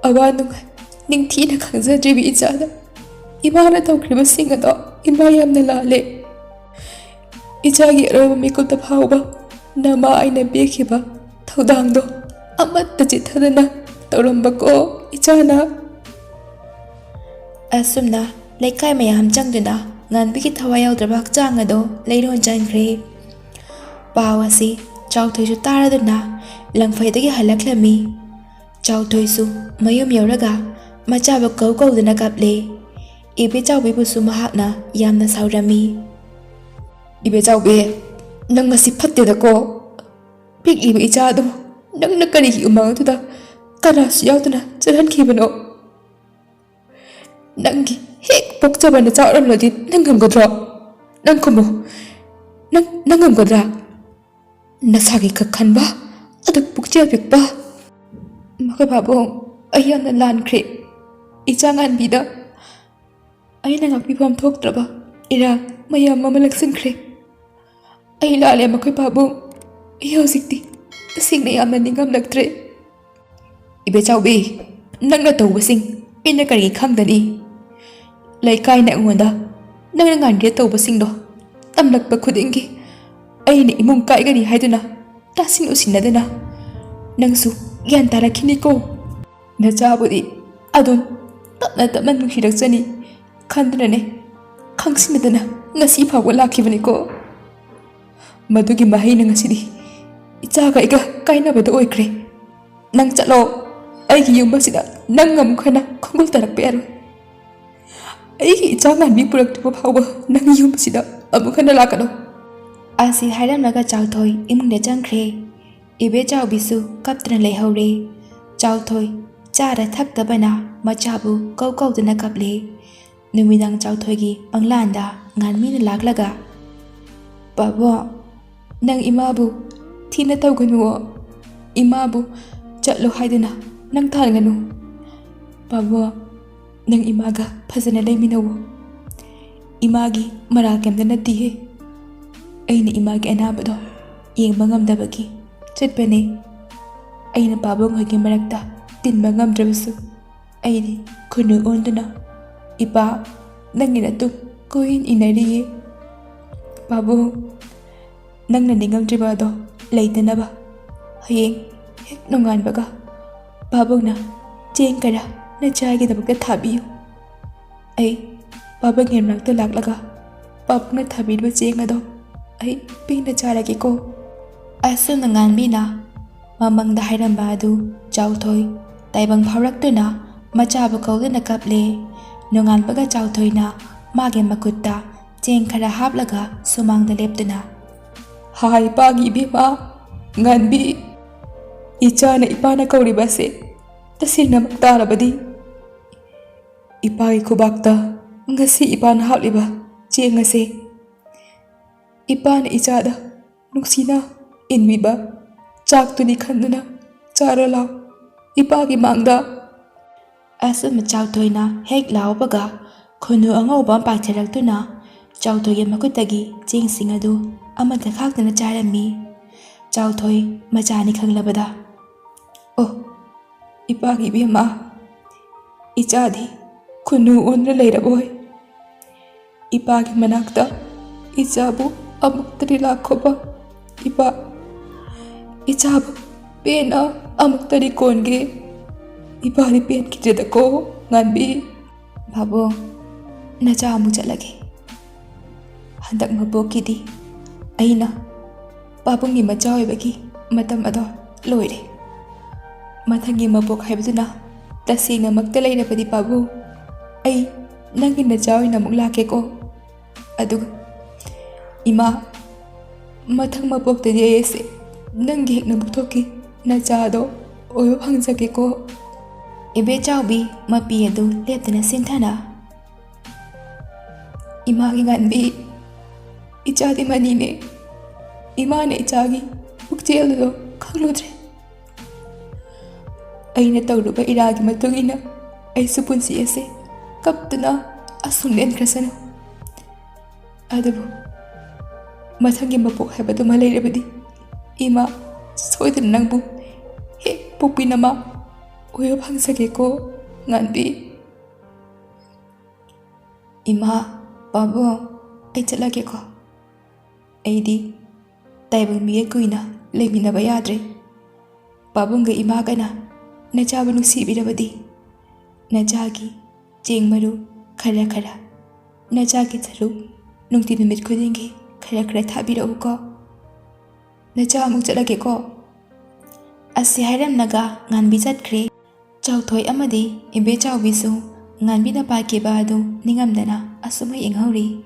ꯑꯋꯥ ꯅꯨꯡꯉꯥꯏ ꯅꯤꯡꯊꯤꯅ ꯈꯪꯖꯗ꯭ꯔꯤꯕꯤ ꯏꯆꯥꯗ ꯏꯃꯥꯅ ꯇꯧꯈ꯭ꯔꯤꯕꯁꯤꯡ ꯑꯗꯣ ꯏꯃꯥ ꯌꯥꯝꯅ ꯂꯥꯜꯂꯦ꯫ ꯏꯆꯥꯒꯤ ꯑꯔꯣꯏꯕ ꯃꯤꯀꯨꯞꯇ ꯐꯥꯎꯕ ꯅꯃꯥ ꯑꯩꯅ ꯄꯤꯈꯤꯕ ꯊꯧꯗꯥꯡꯗꯣ ꯑꯃꯠꯇ ꯆꯤꯠꯊꯗꯅ ꯇꯧꯔꯝꯕꯀꯣ, ꯏꯆꯥꯅ꯫" ꯑꯁꯨꯝꯅ ꯂꯩꯀꯥꯏ ꯃꯌꯥꯝ ꯆꯪꯗꯨꯅ ꯉꯥꯟꯕꯤꯒꯤ ꯊꯋꯥꯏ ꯌꯥꯎꯗ꯭ꯔꯕ ꯍꯛꯆꯥꯡ ꯑꯗꯣ ꯂꯩꯔꯣꯟ ꯆꯟꯈ꯭ꯔꯦ꯫ ꯄꯥꯎ ꯑꯁꯤ ꯆꯥꯎꯊꯣꯏꯁꯨ ꯇꯥꯔꯗꯨꯅ ꯂꯪꯐꯩꯗꯒꯤ ꯍꯜꯂꯛꯂꯝꯃꯤ꯫ ꯆꯥꯎꯊꯣꯏꯁꯨ ꯃꯌꯨꯝ ꯌꯧꯔꯒ ꯃꯆꯥꯕꯨ ꯀꯧ ꯀꯧꯗꯨꯅ ꯀꯞꯂꯦ꯫ ꯏꯕꯦꯆꯥꯎꯕꯤꯕꯨꯁꯨ ꯃꯍꯥꯛꯅ ꯌꯥꯝꯅ ꯁꯥꯎꯔꯝꯃꯤ꯫ "ꯏꯕꯦꯆꯥꯎꯕꯤ, ꯅꯪ ꯉꯁꯤ ꯐꯠꯇꯦꯗꯀꯣ꯫ ꯄꯤꯛꯂꯤꯕ ꯏꯆꯥꯗꯨ ꯅꯪꯅ ꯀꯔꯤꯒꯤ ꯎꯃꯪ ꯑꯗꯨꯗ ꯀꯅꯥꯁꯨ ꯌꯥꯎꯗꯅ ꯆꯠꯍꯟꯈꯤꯕꯅꯣ? ꯅꯪꯒꯤ ꯍꯦꯛ ꯄꯣꯛꯆꯕ ꯅꯆꯥ ꯑꯣꯏꯔꯝꯂꯗꯤ ꯅꯪ ꯉꯝꯒꯗ꯭ꯔꯣ? ꯅꯪ ꯈꯨꯝꯃꯨ꯫ ꯅꯪ, ꯅꯪ ꯉꯝꯒꯗ꯭ꯔꯥ? ꯅꯁꯥꯒꯤ ꯈꯛ ꯈꯟꯕ, ꯑꯗꯨ ꯄꯨꯛꯆꯦꯜ ꯄꯤꯛꯄ꯫" "ꯃꯈꯣꯏ ꯄꯥꯕꯨꯡ, ꯑꯩ ꯌꯥꯝꯅ ꯂꯥꯟꯈ꯭ꯔꯦ꯫ ꯏꯆꯥ ꯉꯥꯟꯕꯤꯗ ꯑꯩꯅ ꯉꯥꯛꯄꯤꯐꯝ ꯊꯣꯛꯇ꯭ꯔꯕ ꯏꯔꯥꯡ ꯃꯌꯥꯝ ꯑꯃ ꯂꯥꯛꯁꯤꯟꯈ꯭ꯔꯦ꯫ ꯑꯩ ꯂꯥꯜꯂꯦ ꯃꯈꯣꯏ ꯄꯥꯕꯨꯡ꯫ ꯑꯩ ꯍꯧꯖꯤꯛꯇꯤ ꯇꯁꯦꯡꯅ ꯌꯥꯝꯅ ꯅꯤꯡꯉꯝꯂꯛꯇ꯭ꯔꯦ꯫ ꯏꯕꯦꯆꯥꯎꯕꯤ, ꯅꯪꯅ ꯇꯧꯕꯁꯤꯡ ꯑꯩꯅ ꯀꯔꯤ ꯈꯪꯒꯅꯤ? ꯂꯩꯀꯥꯏꯅ ꯑꯩꯉꯣꯟꯗ ꯅꯪꯅ ꯉꯥꯟꯒꯦ ꯇꯧꯕꯁꯤꯡꯗꯣ ꯇꯝꯂꯛꯄ ꯈꯨꯗꯤꯡꯒꯤ ꯑꯩꯅ ꯏꯃꯨꯡ ꯀꯥꯏꯒꯅꯤ ꯍꯥꯏꯗꯨꯅ ꯇꯥꯁꯤꯟ ꯎꯁꯤꯟꯅꯗꯅ ꯅꯪꯁꯨ ꯒ꯭ꯌꯥꯟ ꯇꯥꯔꯛꯈꯤꯅꯤꯀꯣ꯫ ꯅꯆꯥꯕꯨꯗꯤ ꯑꯗꯨꯝ ꯇꯞꯅ ꯇꯞꯅ ꯅꯨꯡꯁꯤꯔꯛꯆꯅꯤ ꯈꯟꯗꯨꯅꯅꯦ ꯈꯪꯁꯤꯟꯅꯗꯅ ꯉꯁꯤ ꯐꯥꯎꯕ ꯂꯥꯛꯈꯤꯕꯅꯤꯀꯣ꯫ ꯃꯗꯨꯒꯤ ꯃꯍꯩꯅ ꯉꯁꯤꯗꯤ ꯏꯆꯥꯒ ꯑꯩꯒ ꯀꯥꯏꯅꯕꯗ ꯑꯣꯏꯈ꯭ꯔꯦ꯫ ꯅꯪ ꯆꯠꯂꯣ꯫ ꯑꯩꯒꯤ ꯌꯨꯝ ꯑꯁꯤꯗ ꯅꯪ ꯑꯃꯨꯛ ꯍꯟꯅ ꯈꯣꯡꯒꯨꯜ ꯇꯥꯔꯛꯄ ꯌꯥꯔꯣꯏ꯫ ꯑꯩꯒꯤ ꯏꯆꯥ ꯉꯥꯟꯕꯤ ꯄꯨꯔꯛꯇ꯭ꯔꯤꯕ ꯐꯥꯎꯕ ꯅꯪꯒꯤ ꯌꯨꯝ ꯑꯁꯤꯗ ꯑꯃꯨꯛ ꯍꯟꯅ ꯂꯥꯛꯀꯅꯨ꯫ ꯑꯁꯤ ꯍꯥꯏꯔꯝꯂꯒ ꯆꯥꯎꯊꯣꯏ ꯏꯃꯨꯡꯗ ꯆꯪꯈ꯭ꯔꯦ꯫ ꯏꯕꯦꯆꯥꯎꯕꯤꯁꯨ ꯀꯞꯇꯨꯅ ꯂꯩꯍꯧꯔꯦ꯫ ꯆꯥꯎꯊꯣꯏ ꯆꯥꯔ ꯊꯛꯇꯕꯅ ꯃꯆꯥꯕꯨ ꯀꯧ ꯀꯧꯗꯨꯅ ꯀꯞꯂꯦ꯫ ꯅꯨꯃꯤꯗꯥꯡ ꯆꯥꯎꯊꯣꯏꯒꯤ ꯃꯪꯂꯥꯟꯗ ꯉꯥꯟꯕꯤꯅ ꯂꯥꯛꯂꯒ, "ꯄꯥꯕꯨꯡ, ꯅꯪ ꯏꯃꯥꯕꯨ ꯊꯤꯅ ꯇꯧꯒꯅꯨꯋꯣ꯫ ꯏꯃꯥꯕꯨ ꯆꯠꯂꯣ ꯍꯥꯏꯗꯨꯅ ꯅꯪ ꯊꯥꯟꯒꯅꯨ꯫ ꯄꯥꯕꯨꯡ, ꯅꯪ ꯏꯃꯥꯒ ꯐꯖꯅ ꯂꯩꯃꯤꯟꯅꯧꯋꯣ꯫ ꯏꯃꯥꯒꯤ ꯃꯔꯥꯜ ꯀꯩꯝꯇ ꯅꯠꯇꯤꯌꯦ꯫ ꯑꯩꯅ ꯏꯃꯥꯒꯤ ꯑꯅꯥꯕꯗꯣ ꯌꯦꯡꯕ ꯉꯝꯗꯕꯒꯤ ꯆꯠꯄꯅꯦ꯫ ꯑꯩꯅ ꯄꯥꯕꯨꯡ ꯍꯣꯏꯒꯤ ꯃꯔꯛꯇ ꯇꯤꯟꯕ ꯉꯝꯗ꯭ꯔꯕꯁꯨ ꯑꯩꯗꯤ ꯈꯨꯟꯅꯨ ꯑꯣꯟꯗꯨꯅ ꯏꯄꯥ ꯅꯪꯒꯤ ꯅꯇꯨꯡ ꯀꯣꯏꯏꯟ ꯏꯟꯅꯔꯤꯌꯦ꯫ ꯄꯥꯕꯨꯡ, ꯅꯪꯅ ꯅꯤꯡꯉꯝꯗ꯭ꯔꯤꯕ ꯑꯗꯣ ꯂꯩꯇꯅꯕ ꯍꯌꯦꯡ ꯍꯦꯛ ꯅꯣꯡꯉꯥꯟꯕꯒ ꯄꯥꯕꯨꯡꯅ ꯆꯦꯡ ꯈꯔ ꯅꯆꯥꯒꯤꯗꯃꯛꯇ ꯊꯥꯕꯤꯌꯨ꯫ ꯑꯩ ꯄꯥꯕꯨꯡꯒꯤ ꯃꯅꯥꯛꯇ ꯂꯥꯛꯂꯒ ꯄꯥꯕꯨꯡꯅ ꯊꯥꯕꯤꯔꯤꯕ ꯆꯦꯡ ꯑꯗꯣ ꯑꯩ ꯄꯦꯟꯅ ꯆꯥꯔꯒꯦꯀꯣ꯫" ꯑꯁꯨꯝꯅ ꯉꯥꯟꯕꯤꯅ ꯃꯃꯪꯗ ꯍꯥꯏꯔꯝꯕ ꯑꯗꯨ ꯆꯥꯎꯊꯣꯏ ꯇꯥꯏꯕꯪ ꯐꯥꯎꯔꯛꯇꯨꯅ ꯃꯆꯥꯕꯨ ꯀꯧꯗꯨꯅ ꯀꯞꯂꯦ꯫ ꯅꯣꯡꯉꯥꯟꯕꯒ ꯆꯥꯎꯊꯣꯏꯅ ꯃꯥꯒꯤ ꯃꯈꯨꯠꯇ ꯆꯦꯡ ꯈꯔ ꯍꯥꯞꯂꯒ ꯁꯨꯃꯥꯡꯗ ꯂꯦꯞꯇꯨꯅ, "ꯍꯥꯏ ꯏꯄꯥꯒꯤ ꯏꯕꯦꯝꯃ ꯉꯥꯟꯕꯤ, ꯏꯆꯥꯅ ꯏꯄꯥꯅ ꯀꯧꯔꯤꯕ ꯑꯁꯦ ꯇꯁꯦꯡꯅꯃꯛ ꯇꯥꯔꯕꯗꯤ, ꯏꯄꯥꯒꯤ ꯈꯨꯕꯥꯛꯇ ꯉꯁꯤ ꯏꯄꯥꯅ ꯍꯥꯞꯂꯤꯕ ꯆꯦꯡ ꯑꯁꯦ ꯏꯄꯥꯅ ꯏꯆꯥꯗ ꯅꯨꯡꯁꯤꯅ ꯏꯟꯕꯤꯕ ꯆꯥꯛꯇꯨꯅꯤ ꯈꯟꯗꯨꯅ ꯆꯥꯔꯣ ꯂꯥꯎ ꯏꯄꯥꯒꯤ ꯃꯥꯡꯗ꯫" ꯑꯁꯨꯝꯅ ꯆꯥꯎꯊꯣꯏꯅ ꯍꯦꯛ ꯂꯥꯎꯕꯒ ꯈꯨꯟꯅꯨ ꯑꯉꯧꯕ ꯑꯃ ꯄꯥꯏꯊꯔꯛꯇꯨꯅ ꯆꯥꯎꯊꯣꯏꯒꯤ ꯃꯈꯨꯠꯇꯒꯤ ꯆꯦꯡꯁꯤꯡ ꯑꯗꯨ ꯑꯃꯠꯇ ꯈꯥꯛꯇꯅ ꯆꯥꯔꯝꯃꯤ꯫ ꯆꯥꯎꯊꯣꯏ ꯃꯆꯥꯅꯤ ꯈꯪꯂꯕꯗ, "ꯑꯣ, ꯏꯄꯥꯒꯤ ꯏꯕꯦꯝꯃ, ꯏꯆꯥꯗꯤ ꯈꯨꯟꯅꯨ ꯑꯣꯟꯗꯨꯅ ꯂꯩꯔꯕꯣꯏ? ꯏꯄꯥꯒꯤ ꯃꯅꯥꯛꯇ ꯏꯆꯥꯕꯨ ꯑꯃꯨꯛꯇꯗꯤ ꯂꯥꯛꯈꯣꯕ꯫ ꯏꯄꯥ, ꯏꯆꯥꯕꯨ ꯄꯦꯟꯅ ꯑꯃꯨꯛꯇꯗꯤ ꯀꯣꯟꯒꯦ꯫ ꯏꯄꯥꯗꯤ ꯄꯦꯟꯈꯤꯗ꯭ꯔꯦꯗꯀꯣ, ꯉꯥꯟꯕꯤ꯫" "ꯄꯥꯕꯨꯡ, ꯅꯆꯥ ꯑꯃꯨꯛ ꯆꯠꯂꯒꯦ꯫ ꯍꯟꯗꯛ ꯃꯄꯣꯛꯀꯤꯗꯤ ꯑꯩꯅ ꯄꯥꯕꯨꯡꯒꯤ ꯃꯆꯥ ꯑꯣꯏꯕꯒꯤ ꯃꯇꯝ ꯑꯗꯣ ꯂꯣꯏꯔꯦ꯫ ꯃꯊꯪꯒꯤ ꯃꯄꯣꯛ ꯍꯥꯏꯕꯗꯨꯅ ꯇꯁꯦꯡꯅꯃꯛꯇ ꯂꯩꯔꯕꯗꯤ ꯄꯥꯕꯨꯡ, ꯑꯩ ꯅꯪꯒꯤ ꯅꯆꯥ ꯑꯣꯏꯅ ꯑꯃꯨꯛ ꯂꯥꯛꯀꯦꯀꯣ꯫ ꯑꯗꯨꯒ ꯏꯃꯥ, ꯃꯊꯪ ꯃꯄꯣꯛꯇꯗꯤ ꯑꯩ ꯑꯁꯦ ꯅꯪꯒꯤ ꯍꯦꯛ ꯅꯕꯨꯛꯊꯣꯛꯀꯤ ꯅꯆꯥꯗꯣ ꯑꯣꯏꯕ ꯐꯪꯖꯒꯦꯀꯣ꯫" ꯏꯕꯦꯆꯥꯎꯕꯤ ꯃꯄꯤ ꯑꯗꯨ ꯂꯦꯞꯇꯅ ꯁꯤꯟꯊꯅ, "ꯏꯃꯥꯒꯤ ꯉꯥꯟꯕꯤ, ꯏꯆꯥꯗꯤ ꯃꯅꯤꯅꯦ꯫ ꯏꯃꯥꯅ ꯏꯆꯥꯒꯤ ꯄꯨꯛꯆꯦꯜꯗꯣ ꯈꯪꯂꯨꯗ꯭ꯔꯦ꯫ ꯑꯩꯅ ꯇꯧꯔꯨꯕ ꯏꯔꯥꯒꯤ ꯃꯇꯨꯡ ꯏꯟꯅ ꯑꯩꯁꯨ ꯄꯨꯟꯁꯤ ꯑꯁꯦ ꯀꯞꯇꯨꯅ ꯑꯁꯨꯝ ꯂꯦꯟꯈ꯭ꯔꯁꯅꯨ꯫ ꯑꯗꯨꯕꯨ ꯃꯊꯪꯒꯤ ꯃꯄꯣꯛ ꯍꯥꯏꯕꯗꯨꯃ ꯂꯩꯔꯕꯗꯤ ꯏꯃꯥ ꯁꯣꯏꯗꯅ ꯅꯪꯕꯨ ꯍꯦꯛ ꯄꯣꯛꯄꯤ ꯅꯃꯥ ꯑꯣꯏꯕ ꯐꯪꯖꯒꯦꯀꯣ, ꯉꯥꯟꯕꯤ꯫" "ꯏꯃꯥ, ꯄꯥꯕꯨꯡ, ꯑꯩ ꯆꯠꯂꯒꯦꯀꯣ꯫ ꯑꯩꯗꯤ ꯇꯥꯏꯕꯪ ꯃꯤꯒ ꯀꯨꯏꯅ ꯂꯩꯃꯤꯟꯅꯕ ꯌꯥꯗ꯭ꯔꯦ꯫ ꯄꯥꯕꯨꯡꯒ ꯏꯃꯥꯒꯅ ꯅꯆꯥꯕꯨ ꯅꯨꯡꯁꯤꯕꯤꯔꯕꯗꯤ ꯅꯆꯥꯒꯤ ꯆꯦꯡ ꯃꯔꯨ ꯈꯔ ꯈꯔ, ꯅꯆꯥꯒꯤ ꯁꯔꯨꯛ ꯅꯨꯡꯇꯤ ꯅꯨꯃꯤꯠ ꯈꯨꯗꯤꯡꯒꯤ ꯈꯔ ꯈꯔ ꯊꯥꯕꯤꯔꯛꯎꯀꯣ꯫ ꯅꯆꯥ ꯑꯃꯨꯛ ꯆꯠꯂꯒꯦꯀꯣ꯫" ꯑꯁꯤ ꯍꯥꯏꯔꯝꯂꯒ ꯉꯥꯟꯕꯤ ꯆꯠꯈ꯭ꯔꯦ꯫ ꯆꯥꯎꯊꯣꯏ ꯑꯃꯗꯤ ꯏꯕꯦꯆꯥꯎꯕꯤꯁꯨ ꯉꯥꯟꯕꯤꯅ ꯄꯥꯏꯈꯤꯕ ꯑꯗꯨ ꯅꯤꯡꯉꯝꯗꯅ ꯑꯁꯨꯝ ꯌꯦꯡꯍꯧꯔꯤ꯫